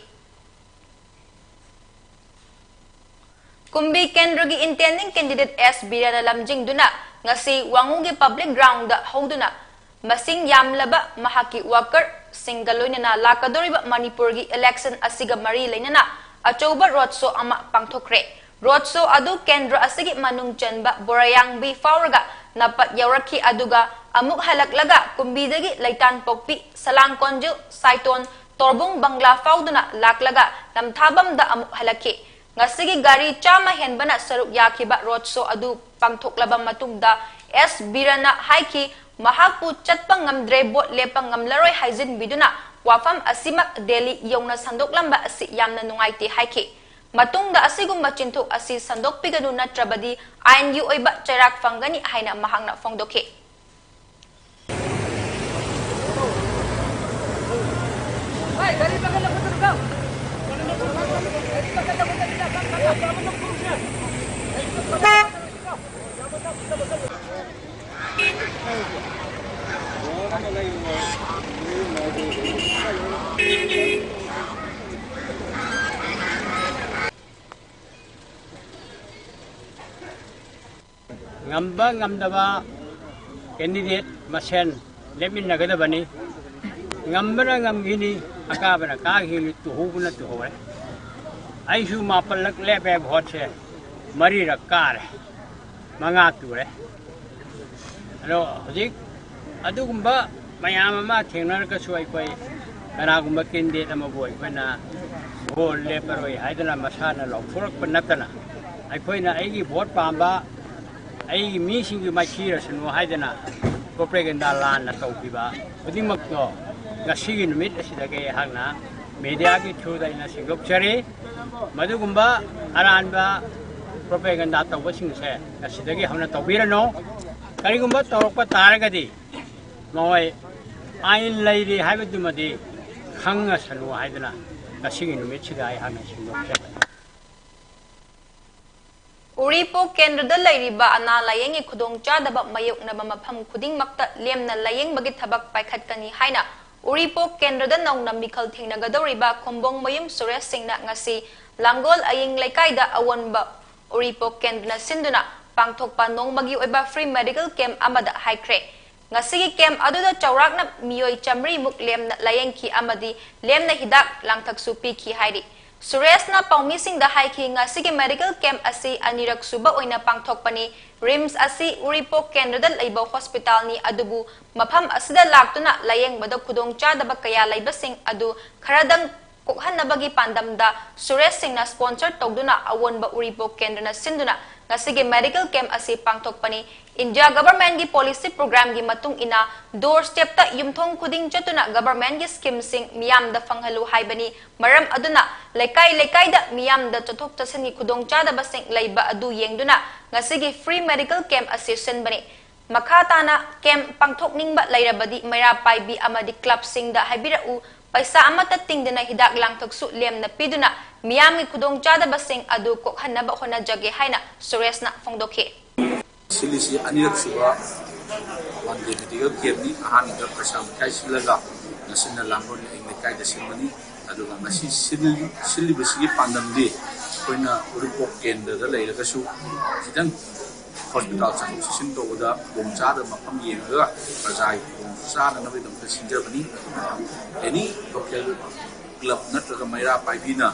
ꯀꯨꯝꯕꯤ ꯀꯦꯟꯗ꯭ꯔꯒꯤ ꯏꯟꯇꯦꯟꯗꯤꯡ ꯀꯦꯟꯗꯤꯗꯦꯠ ꯑꯦꯁ ꯕꯤꯔꯦꯟꯅ ꯂꯝꯖꯤꯡꯗꯨꯅ ꯉꯁꯤ ꯋꯥꯉꯨꯒꯤ ꯄꯕ꯭ꯂꯤꯛ ꯒ꯭ꯔꯥꯎꯟꯗ ꯍꯧꯗꯨꯅ ꯃꯁꯤꯡ ꯌꯥꯝꯂꯕ ꯃꯍꯥꯛꯀꯤ ꯋꯥꯀꯔꯁꯤꯡꯒ ꯂꯣꯏꯅꯅ ꯂꯥꯛꯀꯗꯧꯔꯤꯕ ꯃꯅꯤꯄꯨꯔꯒꯤ ꯏꯂꯦꯛꯁꯟ ꯑꯁꯤꯒ ꯃꯔꯤ ꯂꯩꯅꯅ ꯑꯆꯧꯕ ꯔꯣꯗ ꯁꯣ ꯑꯃ ꯄꯥꯡꯊꯣꯛꯈ꯭ꯔꯦ꯫ ꯔꯣꯗ ꯁꯣ ꯑꯗꯨ ꯀꯦꯟꯗ꯭ꯔ ꯑꯁꯤꯒꯤ ꯃꯅꯨꯡ ꯆꯟꯕ ꯕꯣꯔꯥꯌꯥꯡꯕꯤ ꯐꯥꯎꯔꯒ ꯅꯥꯄꯠ ꯌꯧꯔꯛꯈꯤ, ꯑꯗꯨꯒ ꯑꯃꯨꯛ ꯍꯜꯂꯛꯂꯒ ꯀꯨꯝꯕꯤꯗꯒꯤ ꯂꯩꯇꯥꯟꯄꯣꯛꯄꯤ, ꯁꯂꯥꯡ ꯀꯣꯟꯖꯤꯜ, ꯁꯥꯏꯇꯣꯟ, ꯇꯣꯔꯕꯨꯡ ꯕꯪꯒ꯭ꯂꯥ ꯐꯥꯎꯗꯨꯅ ꯂꯥꯛꯂꯒ ꯅꯝꯊꯥꯕꯝꯗ ꯑꯃꯨꯛ ꯍꯜꯂꯛꯈꯤ꯫ ꯉꯁꯤꯒꯤ ꯒꯥꯔꯤ ꯆꯥꯝꯃ ꯍꯦꯟꯕꯅ ꯁꯔꯨꯛ ꯌꯥꯈꯤꯕ ꯔꯣꯗ ꯁꯣ ꯑꯗꯨ ꯄꯥꯡꯊꯣꯛꯂꯕ ꯃꯇꯨꯡꯗ ꯑꯦꯁ ꯕꯤꯔꯟꯅ ꯍꯥꯏꯈꯤ, ꯃꯍꯥꯛꯄꯨ ꯆꯠꯄ ꯉꯝꯗ꯭ꯔꯦ, ꯚꯣꯠ ꯂꯦꯞꯄ ꯉꯝꯂꯔꯣꯏ ꯍꯥꯏꯖꯤꯟꯕꯤꯗꯨꯅ ꯋꯥꯐꯝ ꯑꯁꯤꯃꯛ ꯗꯦꯜꯂꯤ ꯌꯧꯅ ꯁꯟꯗꯣꯛꯂꯝꯕ ꯑꯁꯤ ꯌꯥꯝꯅ ꯅꯨꯡꯉꯥꯏꯇꯦ ꯍꯥꯏꯈꯤ꯫ ꯃꯇꯨꯡꯗ ꯑꯁꯤꯒꯨꯝꯕ ꯆꯤꯟꯊꯣꯛ ꯑꯁꯤ ꯁꯟꯗꯣꯛꯄꯤꯒꯅꯨ, ꯅꯠꯇ꯭ꯔꯕꯗꯤ ꯑꯥꯏꯟꯒꯤ ꯑꯣꯏꯕ ꯆꯩꯔꯥꯛ ꯐꯪꯒꯅꯤ ꯍꯥꯏꯅ ꯃꯍꯥꯛꯅ ꯐꯣꯡꯗꯣꯛꯈꯤ꯫ ꯉꯝꯕ ꯉꯝꯗꯕ candidate ꯃꯁꯦꯟ ꯂꯦꯞꯃꯤꯟꯅꯒꯗꯕꯅꯤ꯫ ꯉꯝꯕꯅ ꯉꯝꯈꯤꯅꯤ, ꯑꯀꯥꯕꯅ ꯀꯥꯈꯤꯅꯤ, ꯇꯨꯍꯧꯕꯅ ꯇꯨꯍꯧꯔꯦ꯫ ꯑꯩꯁꯨ ꯃꯥꯄꯜꯂꯛ ꯂꯦꯞꯄꯦ, ꯚꯣꯠꯁꯦ ꯃꯔꯤꯔꯛ ꯀꯥꯔꯦ, ꯃꯉꯥ ꯇꯨꯔꯦ꯫ ꯑꯗꯣ ꯍꯧꯖꯤꯛ ꯑꯗꯨꯒꯨꯝꯕ ꯃꯌꯥꯝ ꯑꯃ ꯊꯦꯡꯅꯔꯒꯁꯨ ꯑꯩꯈꯣꯏ ꯀꯅꯥꯒꯨꯝꯕ candidate ꯑꯃꯕꯨ ꯑꯩꯈꯣꯏꯅ ꯚꯣꯠ ꯂꯦꯞꯄꯔꯣꯏ ꯍꯥꯏꯗꯅ ꯃꯁꯥꯅ ꯂꯥꯎꯊꯣꯔꯛꯄ ꯅꯠꯇꯅ, ꯑꯩꯈꯣꯏꯅ ꯑꯩꯒꯤ ꯚꯣꯠ ꯄꯥꯝꯕ, ꯑꯩꯒꯤ ꯃꯤꯁꯤꯡꯒꯤ ꯃꯥꯏꯊꯤꯔꯁꯅꯨ ꯍꯥꯏꯗꯅ propaganda ꯂꯥꯟꯅ ꯇꯧꯈꯤꯕ ꯈꯨꯗꯤꯡꯃꯛꯇꯣ ꯉꯁꯤꯒꯤ ꯅꯨꯃꯤꯠ ꯑꯁꯤꯗꯒꯤ ꯑꯩꯍꯥꯛꯅ mediaꯒꯤ throughꯗ ꯑꯩꯅ ꯁꯦꯡꯗꯣꯛꯆꯔꯤ꯫ ꯃꯗꯨꯒꯨꯝꯕ ꯑꯔꯥꯟꯕ propaganda ꯇꯧꯕꯁꯤꯡꯁꯦ ꯉꯁꯤꯗꯒꯤ ꯍꯧꯅ ꯇꯧꯕꯤꯔꯅꯨ꯫ ꯀꯔꯤꯒꯨꯝꯕ ꯇꯧꯔꯛꯄ ꯇꯥꯔꯒꯗꯤ ꯃꯈꯣꯏ ꯑꯥꯏꯟ ꯂꯩꯔꯤ ꯍꯥꯏꯕꯗꯨꯃꯗꯤ ꯈꯪꯉꯁꯅꯨ ꯍꯥꯏꯗꯅ ꯉꯁꯤꯒꯤ ꯅꯨꯃꯤꯠꯁꯤꯗ ꯑꯩꯍꯥꯛꯅ ꯁꯦꯡꯗꯣꯛꯆꯕꯅꯤ꯫ ꯎꯔꯤꯄꯣꯛ ꯀꯦꯟꯗ꯭ꯔꯗ ꯂꯩꯔꯤꯕ ꯑꯅꯥ ꯂꯥꯌꯦꯡꯒꯤ ꯈꯨꯗꯣꯡꯆꯥꯗꯕ ꯃꯥꯌꯣꯛꯅꯕ ꯃꯐꯝ ꯈꯨꯗꯤꯡꯃꯛꯇ ꯂꯦꯝꯅ ꯂꯥꯌꯦꯡꯕꯒꯤ ꯊꯕꯛ ꯄꯥꯏꯈꯠꯀꯅꯤ ꯍꯥꯏꯅ ꯎꯔꯤꯄꯣꯛ ꯀꯦꯟꯗ꯭ꯔꯗ ꯅꯧꯅ ꯃꯤꯈꯜ ꯊꯦꯡꯅꯒꯗꯧꯔꯤꯕ ꯈꯣꯝꯕꯣꯡꯃꯌꯨꯝ ꯁꯨꯔꯦꯁ ꯁꯤꯡꯅ ꯉꯁꯤ ꯂꯥꯡꯒꯣꯜ ꯑꯌꯤꯡ ꯂꯩꯀꯥꯏꯗ ꯑꯑꯣꯟꯕ ꯎꯔꯤꯄꯣꯛ ꯀꯦꯟꯗ꯭ꯔꯅ ꯁꯤꯟꯗꯨꯅ ꯄꯥꯡꯊꯣꯛꯄ ꯅꯣꯡꯃꯒꯤ ꯑꯣꯏꯕ free medical camp ꯑꯃꯗ ꯍꯥꯏꯈ꯭ꯔꯦ꯫ ꯉꯁꯤꯒꯤ camp ꯑꯗꯨꯗ ꯆꯥꯎꯔꯥꯛꯅ ꯃꯤꯑꯣꯏ ꯆꯥꯃꯔꯤꯃꯨꯛ ꯂꯦꯝꯅ ꯂꯥꯌꯦꯡꯈꯤ ꯑꯃꯗꯤ ꯂꯦꯝꯅ ꯍꯤꯗꯥꯛ ꯂꯥꯡꯊꯛꯁꯨ ꯄꯤꯈꯤ ꯍꯥꯏꯔꯤ꯫ ꯁꯨꯔꯦꯁꯅ ꯄꯥꯎꯃꯤꯁꯤꯡꯗ ꯍꯥꯏꯈꯤ, ꯉꯁꯤꯒꯤ medical camp ꯑꯁꯤ ꯑꯅꯤꯔꯛ ꯁꯨꯕ ꯑꯣꯏꯅ ꯄꯥꯡꯊꯣꯛꯄꯅꯤ꯫ RIMS ꯑꯁꯤ ꯎꯔꯤꯄꯣꯛ ꯀꯦꯟꯗ꯭ꯔꯗ ꯂꯩꯕ hospitalꯅꯤ, ꯑꯗꯨꯕꯨ ꯃꯐꯝ ꯑꯁꯤꯗ ꯂꯥꯛꯇꯨꯅ ꯂꯥꯌꯦꯡꯕꯗ ꯈꯨꯗꯣꯡꯆꯥꯗꯕ ꯀꯌꯥ ꯂꯩꯕꯁꯤꯡ ꯑꯗꯨ ꯈꯔꯗꯪ ꯀꯣꯛꯍꯟꯅꯕꯒꯤ ꯄꯥꯟꯗꯝꯗ ꯁꯨꯔꯦꯁ ꯁꯤꯡꯅ sponsor ꯇꯧꯗꯨꯅ ꯑꯑꯣꯟꯕ ꯎꯔꯤꯄꯣꯛ ꯀꯦꯟꯗ꯭ꯔꯅ ꯁꯤꯟꯗꯨꯅ ꯉꯁꯤꯒꯤ medical camp ꯑꯁꯤ ꯄꯥꯡꯊꯣꯛꯄꯅꯤ꯫ ꯏꯟꯗꯤꯌꯥ ꯒꯚꯔꯟꯃꯦꯟꯠꯀꯤ ꯄꯣꯂꯤꯁꯤ ꯄ꯭ꯔꯣꯒ꯭ꯔꯥꯝꯒꯤ ꯃꯇꯨꯡ ꯏꯟꯅ ꯗꯣꯔ ꯁ꯭ꯇꯦꯞꯇ ꯌꯨꯝꯊꯣꯡ ꯈꯨꯗꯤꯡ ꯆꯠꯇꯨꯅ ꯒꯚꯔꯟꯃꯦꯟꯠꯀꯤ ꯁ꯭ꯀꯤꯝꯁꯤꯡ ꯃꯤꯌꯥꯝꯗ ꯐꯪꯍꯜꯂꯨ ꯍꯥꯏꯕꯅꯤ꯫ ꯃꯔꯝ ꯑꯗꯨꯅ ꯂꯩꯀꯥꯏ ꯂꯩꯀꯥꯏꯗ ꯃꯤꯌꯥꯝꯗ ꯆꯠꯊꯣꯛ ꯆꯠꯁꯤꯟꯒꯤ ꯈꯨꯗꯣꯡꯆꯥꯗꯕꯁꯤꯡ ꯂꯩꯕ ꯑꯗꯨ ꯌꯦꯡꯗꯨꯅ ꯉꯁꯤꯒꯤ ꯐ꯭ꯔꯤ ꯃꯦꯗꯤꯀꯦꯜ ꯀꯦꯝꯞ ꯑꯁꯤ ꯁꯤꯟꯕꯅꯤ꯫ ꯃꯈꯥ ꯇꯥꯅ ꯀꯦꯝꯞ ꯄꯥꯡꯊꯣꯛꯅꯤꯡꯕ ꯂꯩꯔꯕꯗꯤ ꯃꯩꯔꯥ ꯄꯥꯏꯕꯤ ꯑꯃꯗꯤ ꯀ꯭ꯂꯕꯁꯤꯡꯗ ꯍꯥꯏꯕꯤꯔꯛꯎ꯫ ꯄꯩꯁꯥ ꯑꯃꯠꯇ ꯇꯤꯡꯗꯅ ꯍꯤꯗꯥꯛ ꯂꯥꯡꯊꯛꯁꯨ ꯂꯦꯝꯅ ꯄꯤꯗꯨꯅ ꯃꯤꯌꯥꯝꯒꯤ ꯈꯨꯗꯣꯡꯆꯥꯗꯕꯁꯤꯡ ꯑꯗꯨ ꯀꯣꯛꯍꯟꯅꯕ ꯍꯣꯠꯅꯖꯒꯦ ꯍꯥꯏꯅ ꯁꯨꯔꯦꯁꯅ ꯐꯣꯡꯗꯣꯛꯈꯤ꯫ ꯁꯤꯜꯂꯤꯁꯤ ꯑꯅꯤꯔꯛ ꯁꯨꯕ ꯋꯥꯟ ꯗꯦ ꯃꯦꯗꯤꯀꯦꯜ ꯀꯦꯝꯞꯅꯤ꯫ ꯑꯍꯥꯟꯕꯗ ꯄꯩꯁꯥ ꯃꯈꯥꯏ ꯁꯤꯜꯂꯒ ꯉꯁꯤꯅ ꯂꯥꯡꯒꯣꯜ ꯂꯥꯏꯌꯦꯡ ꯂꯩꯀꯥꯏꯗ ꯁꯤꯟꯕꯅꯤ꯫ ꯑꯗꯨꯒ ꯃꯁꯤ ꯁꯤꯜ-, ꯁꯤꯜꯂꯤꯕꯁꯤꯒꯤ ꯄꯥꯟꯗꯝꯗꯤ ꯑꯩꯈꯣꯏꯅ ꯎꯔꯤꯄꯣꯛ ꯀꯦꯟꯗ꯭ꯔꯗ ꯂꯩꯔꯒꯁꯨ ꯈꯤꯇꯪ ꯍꯣꯁꯄꯤꯇꯥꯜ ꯆꯠꯊꯣꯛ ꯆꯠꯁꯤꯟ ꯇꯧꯕꯗ ꯈꯨꯗꯣꯡꯆꯥꯗꯕ ꯃꯐꯝ ꯌꯦꯡꯉꯒ ꯄ꯭ꯔꯖꯥꯒꯤ ꯈꯨꯗꯣꯡ ꯆꯥꯅꯅꯕꯒꯤꯗꯃꯛꯇ ꯁꯤꯟꯖꯕꯅꯤ꯫ ꯑꯦꯅꯤ ꯂꯣꯀꯦꯜ ꯀ꯭ꯂꯕ ꯅꯠꯇ꯭ꯔꯒ ꯃꯩꯔꯥ ꯄꯥꯏꯕꯤꯅ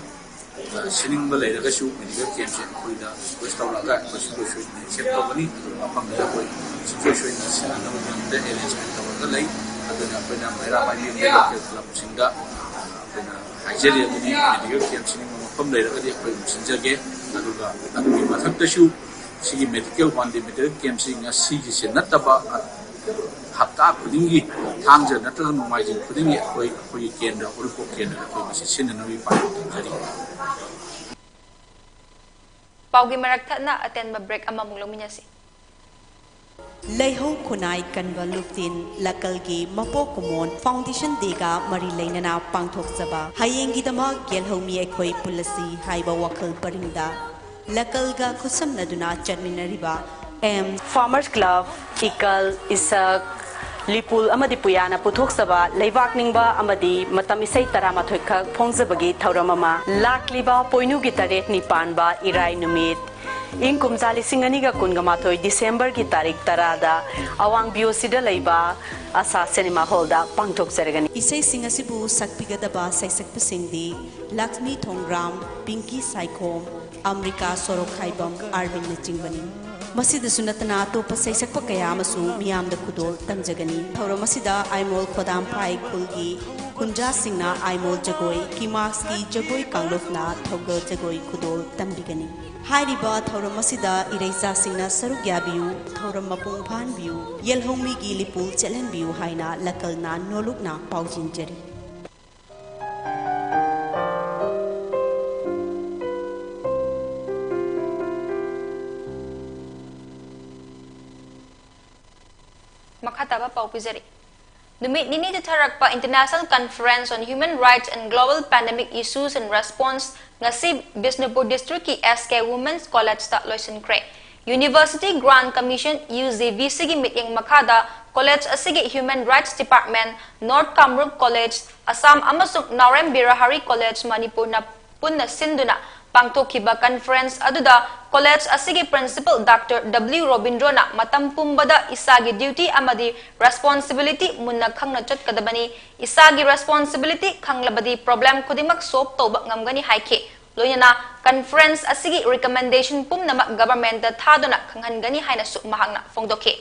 ꯁꯤꯅꯤꯡꯕ ꯂꯩꯔꯒꯁꯨ ꯃꯦꯗꯤꯀꯦꯜ ꯀꯦꯝꯞꯁꯦ ꯑꯩꯈꯣꯏꯗ ꯔꯤꯀ꯭ꯋꯦꯁ ꯇꯧꯔꯛꯑꯒ ꯑꯩꯈꯣꯏ ꯁꯨꯡꯁꯣꯏ ꯁꯣꯏꯗꯅ ꯑꯦꯛꯁꯦꯞ ꯇꯧꯒꯅꯤ꯫ ꯑꯗꯨꯒ ꯃꯐꯝꯗꯨꯗ ꯑꯩꯈꯣꯏ ꯁꯨꯡꯁꯣꯏ ꯁꯣꯏꯗꯅ ꯁꯤꯟꯅꯅꯕꯒꯤꯗꯃꯛꯇ ꯑꯦꯔꯦꯟꯖꯃꯦꯟ ꯇꯧꯔꯒ ꯂꯩ꯫ ꯑꯗꯨꯅ ꯑꯩꯈꯣꯏꯅ ꯃꯩꯔꯥ ꯄꯥꯏꯕꯤ ꯂꯣꯀꯦꯜ ꯀ꯭ꯂꯕꯁꯤꯡꯗ ꯑꯩꯈꯣꯏꯅ ꯍꯥꯏꯖꯔꯤ, ꯑꯗꯨꯗꯤ ꯃꯦꯗꯤꯀꯦꯜ ꯀꯦꯝꯞ ꯁꯤꯅꯤꯡꯕ ꯃꯐꯝ ꯂꯩꯔꯒꯗꯤ ꯑꯩꯈꯣꯏ ꯑꯗꯨꯝ ꯁꯤꯟꯖꯒꯦ꯫ ꯑꯗꯨꯒ ꯑꯗꯨꯒꯤ ꯃꯊꯛꯇꯁꯨ ꯁꯤꯒꯤ ꯃꯦꯗꯤꯀꯦꯜ ꯋꯥꯟ ꯗꯦ ꯃꯦꯗꯤꯀꯦꯜ ꯀꯦꯝꯞꯁꯤ ꯉꯁꯤꯒꯤꯁꯦ ꯅꯠꯇꯕ ꯍꯞꯇꯥ ꯈꯨꯗꯤꯡꯒꯤ ꯊꯥꯡꯖ ꯅꯠꯇ꯭ꯔꯒ ꯅꯣꯡꯃꯥꯏꯖꯤꯡ ꯈꯨꯗꯤꯡꯒꯤ ꯑꯩꯈꯣꯏ ꯑꯩꯈꯣꯏꯒꯤ ꯀꯦꯟꯗ꯭ꯔ, ꯎꯔꯤꯄꯣꯛ ꯀꯦꯟꯗ꯭ꯔꯗ ꯑꯩꯈꯣꯏ ꯃꯁꯤ ꯁꯤꯟꯅꯅꯕꯒꯤ ꯄꯥꯟꯗꯝ ꯊꯝꯖꯔꯤ꯫ ꯄꯥꯎꯒꯤ ꯃꯔꯛ ꯊꯠꯅ ꯑꯇꯦꯟꯕ ꯕ꯭ꯔꯦꯛ ꯑꯃꯃꯨꯛ ꯂꯧꯃꯤꯟꯅꯁꯤ꯫ ꯂꯩꯍꯧ ꯈꯨꯟꯅꯥꯏ ꯀꯟꯕ ꯂꯨꯞꯇꯤꯟ ꯂꯀꯜꯒꯤ ꯃꯄꯣꯛ ꯀꯨꯝꯑꯣꯟ ꯐꯥꯎꯟꯗꯦꯁꯟ ꯗꯦꯒ ꯃꯔꯤ ꯂꯩꯅꯅ ꯄꯥꯡꯊꯣꯛꯆꯕ ꯍꯌꯦꯡꯒꯤꯗꯃꯛ ꯒꯦꯜꯍꯧꯃꯤ ꯑꯩꯈꯣꯏ ꯄꯨꯜꯂꯁꯤ ꯍꯥꯏꯕ ꯋꯥꯈꯜ ꯄꯔꯤꯡꯗ ꯂꯀꯜꯒ ꯈꯨꯠꯁꯝꯅꯗꯨꯅ ꯆꯠꯃꯤꯟꯅꯔꯤꯕ ꯑꯦꯝ ꯐꯥꯔꯃꯔꯁ ꯀ꯭ꯂꯕ, ꯏꯀꯜ, ꯏꯁꯛ, ꯂꯤꯄꯨꯜ ꯑꯃꯗꯤ ꯄꯨꯌꯥꯅ ꯄꯨꯊꯣꯛꯆꯕ ꯂꯩꯕꯥꯛ ꯅꯤꯡꯕ ꯑꯃꯗꯤ ꯃꯇꯝ ꯏꯁꯩ ꯇꯔꯥꯃꯥꯊꯣꯏ ꯈꯛ ꯐꯣꯡꯖꯕꯒꯤ ꯊꯧꯔꯝ ꯑꯃ ꯂꯥꯛꯂꯤꯕ ꯄꯣꯏꯅꯨꯒꯤ ꯇꯔꯦꯠꯅꯤ ꯄꯥꯟꯕ ꯏꯔꯥꯏ ꯅꯨꯃꯤꯠ ꯏꯪ ꯀꯨꯝꯖꯥ ꯂꯤꯁꯤꯡ ꯑꯅꯤꯒ ꯀꯨꯟꯒ ꯃꯥꯊꯣꯏ ꯗꯤꯁꯦꯝꯕꯔꯒꯤ ꯇꯥꯔꯤꯛ ꯇꯔꯥꯗ ꯑꯋꯥꯡ ꯕꯤ ꯑꯣ ꯁꯤꯗ ꯂꯩꯕ ꯑꯁꯥ ꯁꯤꯅꯦꯃꯥ ꯍꯣꯜꯗ ꯄꯥꯡꯊꯣꯛꯆꯔꯒꯅꯤ꯫ ꯏꯁꯩꯁꯤꯡ ꯑꯁꯤꯕꯨ ꯁꯛꯄꯤꯒꯗꯕ ꯁꯩꯁꯛꯄꯁꯤꯡꯗꯤ ꯂꯛꯁꯃꯤ ꯊꯣꯡꯒ꯭ꯔꯥꯝ, ꯄꯤꯡꯀꯤ ꯁꯥꯏꯈꯣꯝ, ꯑꯝꯔꯤꯀꯥ ꯁꯣꯔꯣꯛꯈꯥꯏꯕꯝ, ꯑꯥꯔꯕꯤꯟꯅꯆꯤꯡꯕꯅꯤ꯫ ꯃꯁꯤꯗꯁꯨ ꯅꯠꯇꯅ ꯑꯇꯣꯞꯄ ꯁꯩꯁꯛꯄ ꯀꯌꯥ ꯑꯃꯁꯨ ꯃꯤꯌꯥꯝꯗ ꯈꯨꯗꯣꯜ ꯇꯝꯖꯒꯅꯤ꯫ ꯊꯧꯔꯝ ꯑꯁꯤꯗ ꯑꯥꯏꯃꯣꯜ ꯈꯣꯗꯥꯝꯐꯥꯏ ꯈꯨꯜꯒꯤ ꯈꯨꯟꯖꯥꯁꯤꯡꯅ ꯑꯥꯏꯃꯣꯜ ꯖꯒꯣꯏ, ꯀꯤꯃꯥꯁꯀꯤ ꯖꯒꯣꯏ ꯀꯥꯡꯂꯨꯞꯅ ꯊꯧꯒꯜ ꯖꯒꯣꯏ ꯈꯨꯗꯣꯜ ꯇꯝꯕꯤꯒꯅꯤ꯫ ꯍꯥꯏꯔꯤꯕ ꯊꯧꯔꯝ ꯑꯁꯤꯗ ꯏꯔꯩꯆꯥꯁꯤꯡꯅ ꯁꯔꯨꯛ ꯌꯥꯕꯤꯌꯨ, ꯊꯧꯔꯝ ꯃꯄꯨꯡ ꯐꯥꯍꯟꯕꯤꯌꯨ, ꯌꯦꯜꯍꯧꯃꯤꯒꯤ ꯂꯤꯄꯨ ꯆꯦꯜꯍꯟꯕꯤꯌꯨ ꯍꯥꯏꯅ ꯂꯀꯜꯅ ꯅꯣꯂꯨꯛꯅ ꯄꯥꯎꯖꯦꯟꯖꯔꯤ꯫ ꯃꯈꯥ ꯇꯥꯕ ꯄꯥꯎ ꯄꯤꯖꯔꯤ꯫ ꯅꯨꯃꯤꯠ ꯅꯤꯅꯤ ꯆꯠꯊꯔꯛꯄ International Conference on Human Rights and Global Pandemic Issues and Response ꯉꯁꯤ ꯕꯤꯁꯅꯨꯄꯨꯔ ꯗꯤꯁꯇ꯭ꯔꯤꯛꯀꯤ S K Women's Collegeꯇ ꯂꯣꯏꯁꯤꯟꯈ꯭ꯔꯦ꯫ University Grant Commission, U G Vcꯒꯤ ꯃꯤꯠꯌꯦꯡ ꯃꯈꯥꯗ college ꯑꯁꯤꯒꯤ Human Rights Department, North Kamrup College, Assam ꯑꯃꯁꯨꯡ ꯅꯥꯎꯔꯦꯝ ꯕꯤꯔꯍꯥꯔꯤ College, ꯃꯅꯤꯄꯨꯔꯅ ꯄꯨꯟꯅ ꯁꯤꯟꯗꯨꯅ ꯄꯥꯡꯊꯣꯛꯈꯤꯕ conference ꯑꯗꯨꯗ college ꯑꯁꯤꯒꯤ principal Doctor W ꯔꯣꯕꯤꯟꯗ꯭ꯔꯣꯅ ꯃꯇꯝ ꯄꯨꯝꯕꯗ ꯏꯁꯥꯒꯤ duty ꯑꯃꯗꯤ responsibility ꯃꯨꯟꯅ ꯈꯪꯅ ꯆꯠꯀꯗꯕꯅꯤ, ꯏꯁꯥꯒꯤ responsibility ꯈꯪꯂꯕꯗꯤ problem ꯈꯨꯗꯤꯡꯃꯛ solve ꯇꯧꯕ ꯉꯝꯒꯅꯤ ꯍꯥꯏꯈꯤ꯫ ꯂꯣꯏꯅꯅ conference ꯑꯁꯤꯒꯤ recommendation ꯄꯨꯝꯅꯃꯛ governmentꯇ ꯊꯥꯗꯨꯅ ꯈꯪꯍꯟꯒꯅꯤ ꯍꯥꯏꯅꯁꯨ ꯃꯍꯥꯛꯅ ꯐꯣꯡꯗꯣꯛꯈꯤ꯫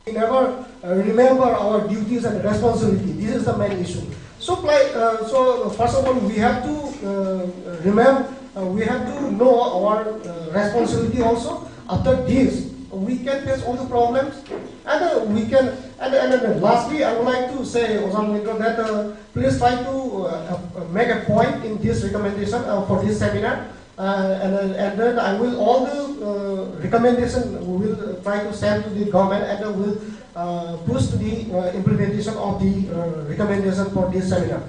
We never uh, remember our duties and responsibility. This is the main issue. So, pli- uh, so first of all, we have to uh, remember, uh, we have to know our uh, responsibility also. After this, we can face all the problems, and uh, we can. And, and, and lastly, I would like to say, Ozan Mitra, that uh, please try to uh, uh, make a point in this recommendation uh, for this seminar. Uh, and, uh, and then I will all the uh, recommendation we will try to send to the government and uh, will uh, push to the uh, implementation of the uh, recommendation for this seminar.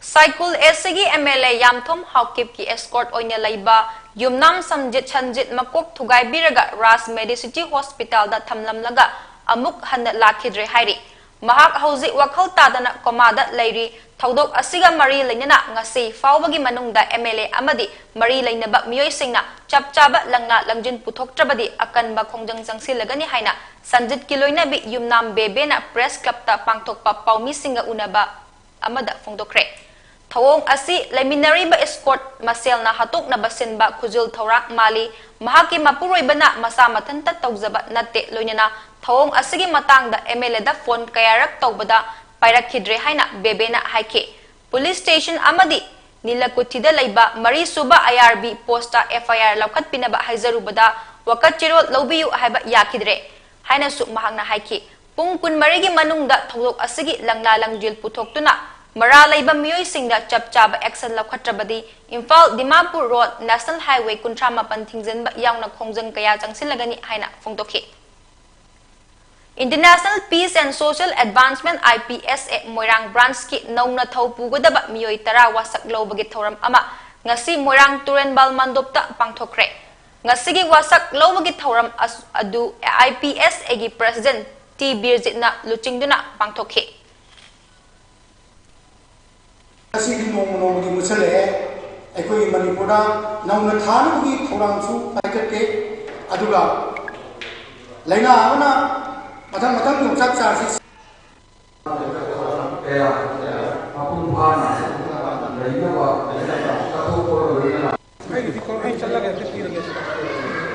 Saikul ꯑꯦꯁꯤꯒꯤ ꯑꯦꯝ ꯑꯦꯜ ꯑꯦ ꯌꯥꯝꯊꯣꯝ ꯍꯥꯎꯀꯤꯞꯀꯤ escort ꯑꯣꯏꯅ ꯂꯩꯕ ꯌꯨꯝꯅꯥꯝ ꯁꯝꯖꯤꯠ ꯁꯟꯖꯤꯠ ꯃꯀꯣꯛ ꯊꯨꯒꯥꯏꯕꯤꯔꯒ ꯔꯥꯖ ꯃꯦꯗꯤꯁꯤꯇꯤ ꯍꯣꯁꯄꯤꯇꯥꯜꯗ ꯊꯝꯂꯝꯂꯒ ꯑꯃꯨꯛ ꯍꯟꯅ ꯂꯥꯛꯈꯤꯗ꯭ꯔꯦ ꯍꯥꯏꯔꯤ꯫ ꯃꯍꯥꯛ ꯍꯧꯖꯤꯛ ꯋꯥꯈꯜ ꯇꯥꯗꯅ ꯀꯣꯃꯥꯗ ꯂꯩꯔꯤ꯫ ꯊꯧꯗꯣꯛ ꯑꯁꯤꯒ ꯃꯔꯤ ꯂꯩꯅꯅ ꯉꯁꯤ ꯐꯥꯎꯕꯒꯤ ꯃꯅꯨꯡꯗ ꯑꯦꯝ ꯑꯦꯜ ꯑꯦ ꯑꯃꯗꯤ ꯃꯔꯤ ꯂꯩꯅꯕ ꯃꯤꯑꯣꯏꯁꯤꯡꯅ ꯆꯞ ꯆꯥꯕ ꯂꯪꯂꯥ ꯂꯪꯖꯤꯟ ꯄꯨꯊꯣꯛꯇ꯭ꯔꯕꯗꯤ ꯑꯀꯟꯕ ꯈꯣꯡꯖꯪ ꯆꯪꯁꯤꯜꯂꯒꯅꯤ ꯍꯥꯏꯅ ꯁꯟꯖꯤꯠꯀꯤ ꯂꯣꯏꯅꯕꯤ ꯌꯨꯝꯅꯥꯝ ꯕꯦꯕꯦꯅ ꯄ꯭ꯔꯦꯁ ꯀ꯭ꯂꯕꯇ ꯄꯥꯡꯊꯣꯛꯄ ꯄꯥꯎꯃꯤꯁꯤꯡꯒ ꯎꯅꯕ ꯑꯃꯗ ꯐꯣꯡꯗꯣꯛꯈ꯭ꯔꯦ꯫ ꯊꯧꯑꯣꯡ ꯑꯁꯤ ꯂꯩꯃꯤꯟꯅꯔꯤꯕ escort ꯃꯁꯦꯜꯅ ꯍꯥꯠꯇꯣꯛꯅꯕ ꯁꯤꯟꯕ ꯈꯨꯖꯤꯜ ꯊꯧꯔꯥꯡ ꯃꯥꯜꯂꯤ꯫ ꯃꯍꯥꯛꯀꯤ ꯃꯄꯨꯔꯣꯏꯕꯅ ꯃꯁꯥ ꯃꯊꯟꯇ ꯇꯧꯖꯕ ꯅꯠꯇꯦ, ꯂꯣꯏꯅꯅ ꯊꯧꯑꯣꯡ ꯑꯁꯤꯒꯤ ꯃꯇꯥꯡꯗ MLAꯗ phone ꯀꯌꯥꯔꯛ ꯇꯧꯕꯗ ꯄꯥꯏꯔꯛꯈꯤꯗ꯭ꯔꯦ ꯍꯥꯏꯅ ꯕꯦꯕꯦꯅ ꯍꯥꯏꯈꯤ꯫ Police station ꯑꯃꯗꯤ ꯅꯤꯂꯀꯨꯊꯤꯗ ꯂꯩꯕ ꯃꯔꯤꯁꯨꯕ IRB postꯇ FIR ꯂꯧꯈꯠꯄꯤꯅꯕ ꯍꯥꯏꯖꯔꯨꯕꯗ ꯋꯥꯀꯠ ꯆꯦꯔꯣꯜ ꯂꯧꯕꯤꯌꯨ ꯍꯥꯏꯕ ꯌꯥꯈꯤꯗ꯭ꯔꯦ ꯍꯥꯏꯅꯁꯨ ꯃꯍꯥꯛꯅ ꯍꯥꯏꯈꯤ꯫ ꯄꯨꯡ ꯀꯨꯟꯃꯔꯤꯒꯤ ꯃꯅꯨꯡꯗ ꯊꯧꯗꯣꯛ ꯑꯁꯤꯒꯤ ꯂꯪꯂꯥ ꯂꯪꯖꯦꯜ ꯄꯨꯊꯣꯛꯇꯨꯅ ꯃꯔꯥꯜ ꯂꯩꯕ ꯃꯤꯑꯣꯏꯁꯤꯡꯗ ꯆꯞ ꯆꯥꯕ action ꯂꯧꯈꯠꯇ꯭ꯔꯕꯗꯤ Imphal Dimapur road National Highway ꯀꯨꯟꯊ꯭ꯔꯥ ꯃꯥꯄꯟ ꯊꯤꯡꯖꯤꯟꯕ ꯌꯥꯎꯅ ꯈꯣꯡꯖꯪ ꯀꯌꯥ ꯆꯪꯁꯤꯜꯂꯒꯅꯤ ꯍꯥꯏꯅ ꯐꯣꯡꯗꯣꯛꯈꯤ꯫ International Peace and Social Advancement, IPSA, ꯃꯣꯏꯔꯥꯡ branchꯀꯤ ꯅꯧꯅ ꯊꯧ ꯄꯨꯒꯗꯕ ꯃꯤꯑꯣꯏ ꯇꯔꯥ ꯋꯥꯁꯛ ꯂꯧꯕꯒꯤ ꯊꯧꯔꯝ ꯑꯃ ꯉꯁꯤ ꯃꯣꯏꯔꯥꯡ ꯇꯨꯔꯦꯟꯕꯥꯜ ꯃꯟꯗꯣꯞꯇ ꯄꯥꯡꯊꯣꯛꯈ꯭ꯔꯦ꯫ ꯉꯁꯤꯒꯤ ꯋꯥꯁꯛ ꯂꯧꯕꯒꯤ ꯊꯧꯔꯝ ꯑꯁ-, ꯑꯗꯨ IPSAꯒꯤ president ꯇꯤ ꯕꯤꯔꯖꯤꯠꯅ ꯂꯨꯆꯤꯡꯗꯨꯅ ꯄꯥꯡꯊꯣꯛꯈꯤ꯫ ꯑꯁꯤꯗꯤ ꯅꯣꯡꯃ ꯅꯣꯡꯃꯒꯤ ꯃꯨꯠꯁꯜꯂꯛꯑꯦ꯫ ꯑꯩꯈꯣꯏꯒꯤ ꯃꯅꯤꯄꯨꯔꯗ ꯅꯧꯅ ꯊꯥꯅꯕꯒꯤ ꯊꯧꯔꯥꯡꯁꯨ ꯄꯥꯏꯈꯠꯇꯦ꯫ ꯑꯗꯨꯒ ꯂꯥꯏꯅꯥ ꯑꯃꯅ ꯃꯊꯪ ꯃꯊꯪ ꯌꯣꯡꯆꯥꯛ ꯆꯥꯁꯤ꯫ ꯀꯌꯥ ꯃꯄꯨꯡ ꯐꯥꯅ ꯂꯩꯅꯕ ꯀꯠꯊꯣꯛꯄꯒ ꯂꯣꯏꯅꯅ ꯑꯩꯒꯤꯗꯤ ꯀꯣ-, ꯑꯩ ꯆꯠꯂꯒ ꯍꯦꯛꯇ ꯄꯤꯔꯒꯦ꯫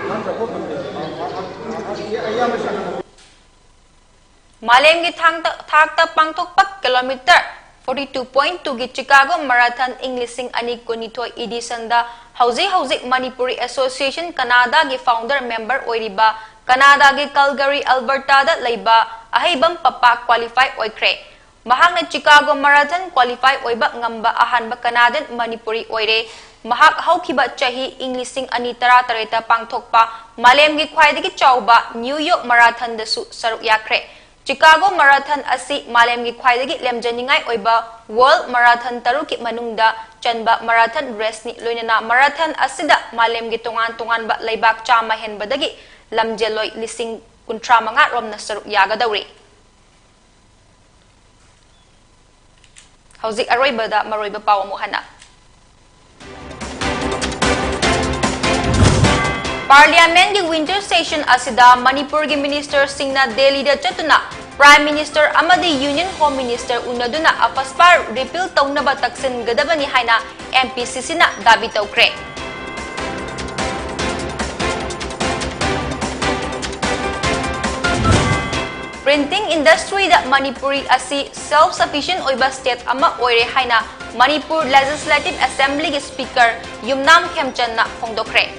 ꯅꯠꯇ꯭ꯔ ꯈꯣꯠꯄ ꯑꯩ ꯑꯌꯥꯝꯕ ꯆꯠꯂꯒ ꯃꯥꯂꯦꯝꯒꯤ ꯊꯥꯡꯇ-, ꯊꯥꯛꯇ ꯄꯥꯡꯊꯣꯛꯄ kilometre forty two point two ꯒꯤ Chicago Marathon ꯏꯪ ꯂꯤꯁꯤꯡ ꯑꯅꯤ ꯀꯨꯟꯅꯤꯊꯣꯏ editionꯗ ꯍꯧꯖꯤꯛ ꯍꯧꯖꯤꯛ Manipuri Association Canadaꯒꯤ founder member ꯑꯣꯏꯔꯤꯕ ꯀꯅꯥꯗꯥꯒꯤ Calgary, Albertaꯗ ꯂꯩꯕ ꯑꯍꯩꯕꯝ ꯄꯄꯥ qualify ꯑꯣꯏꯈ꯭ꯔꯦ꯫ ꯃꯍꯥꯛꯅ Chicago Marathon qualify ꯑꯣꯏꯕ ꯉꯝꯕ ꯑꯍꯥꯟꯕ Canadian ꯃꯅꯤꯄꯨꯔꯤ ꯑꯣꯏꯔꯦ꯫ ꯃꯍꯥꯛ ꯍꯧꯈꯤꯕ ꯆꯍꯤ ꯏꯪ ꯂꯤꯁꯤꯡ ꯑꯅꯤ ꯇꯔꯥꯇꯔꯦꯠꯇ ꯄꯥꯡꯊꯣꯛꯄ ꯃꯥꯂꯦꯝꯒꯤ ꯈ꯭ꯋꯥꯏꯗꯒꯤ ꯆꯥꯎꯕ New York Marathonꯗꯁꯨ ꯁꯔꯨꯛ ꯌꯥꯈ꯭ꯔꯦ꯫ Chicago Marathon ꯑꯁꯤ ꯃꯥꯂꯦꯝꯒꯤ ꯈ꯭ꯋꯥꯏꯗꯒꯤ ꯂꯦꯝꯖꯅꯤꯡꯉꯥꯏ ꯑꯣꯏꯕ World Marathon ꯇꯔꯨꯛꯀꯤ ꯃꯅꯨꯡꯗ ꯆꯟꯕ marathon raceꯅꯤ꯫ ꯂꯣꯏꯅꯅ marathon ꯑꯁꯤꯗ ꯃꯥꯂꯦꯝꯒꯤ ꯇꯣꯉꯥꯟ ꯇꯣꯉꯥꯟꯕ ꯂꯩꯕꯥꯛ ꯆꯥꯝꯃ ꯍꯦꯟꯕꯗꯒꯤ ꯂꯝꯖꯦꯜꯂꯣꯏ ꯂꯤꯁꯤꯡ ꯀꯨꯟꯊ꯭ꯔꯥ ꯃꯉꯥ ꯔꯣꯝꯅ ꯁꯔꯨꯛ ꯌꯥꯒꯗꯧꯔꯤ꯫ ꯍꯧꯖꯤꯛ ꯑꯔꯣꯏꯕꯗ ꯃꯔꯨꯑꯣꯏꯕ ꯄꯥꯎ ꯑꯃꯨꯛ ꯍꯟꯅ꯫ Parliamentꯀꯤ winter session ꯑꯁꯤꯗ ꯃꯅꯤꯄꯨꯔꯒꯤ ministerꯁꯤꯡꯅ ꯗꯦꯜꯂꯤꯗ ꯆꯠꯇꯨꯅ Prime Minister ꯑꯃꯗꯤ Union Home Minister ꯎꯅꯗꯨꯅ AFSPA repeal ꯇꯧꯅꯕ ꯇꯛꯁꯤꯟꯒꯗꯕꯅꯤ ꯍꯥꯏꯅ MPCCꯅ ꯗꯥꯕꯤ ꯇꯧꯈ꯭ꯔꯦ꯫ Printing industryꯗ ꯃꯅꯤꯄꯨꯔꯤ ꯑꯁꯤ self sufficient ꯑꯣꯏꯕ state ꯑꯃ ꯑꯣꯏꯔꯦ ꯍꯥꯏꯅ ꯃꯅꯤꯄꯨꯔ Legislative Assemblyꯒꯤ Speaker ꯌꯨꯝꯅꯥꯝ ꯈꯦꯝꯆꯟꯅ ꯐꯣꯡꯗꯣꯛꯈ꯭ꯔꯦ꯫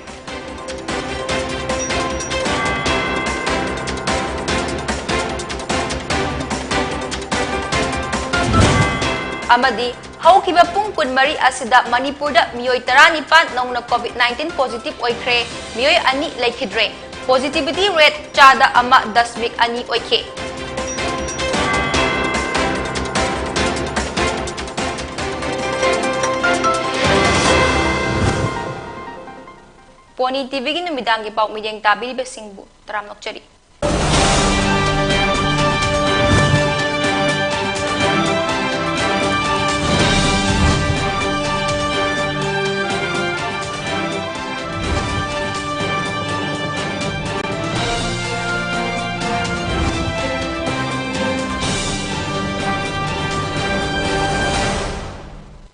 ꯑꯃꯗꯤ ꯍꯧꯈꯤꯕ ꯄꯨꯡ ꯀꯨꯟꯃꯔꯤ ꯑꯁꯤꯗ ꯃꯅꯤꯄꯨꯔꯗ ꯃꯤꯑꯣꯏ ꯇꯔꯥꯅꯤꯄꯥꯟ ꯅꯧꯅ COVID nineteen positive ꯑꯣꯏꯈ꯭ꯔꯦ, ꯃꯤꯑꯣꯏ ꯑꯅꯤ ꯂꯩꯈꯤꯗ꯭ꯔꯦ꯫ Positivity rate ꯆꯥꯗ ꯑꯃ ꯗꯁꯃꯤꯛ ꯑꯅꯤ ꯑꯣꯏꯈꯤ꯫ Pony TVꯒꯤ ꯅꯨꯃꯤꯗꯥꯡꯒꯤ ꯄꯥꯎ ꯃꯤꯠꯌꯦꯡ ꯇꯥꯕꯤꯔꯤꯕꯁꯤꯡꯕꯨ ꯇꯔꯥꯝꯅ ꯑꯣꯛꯆꯔꯤ꯫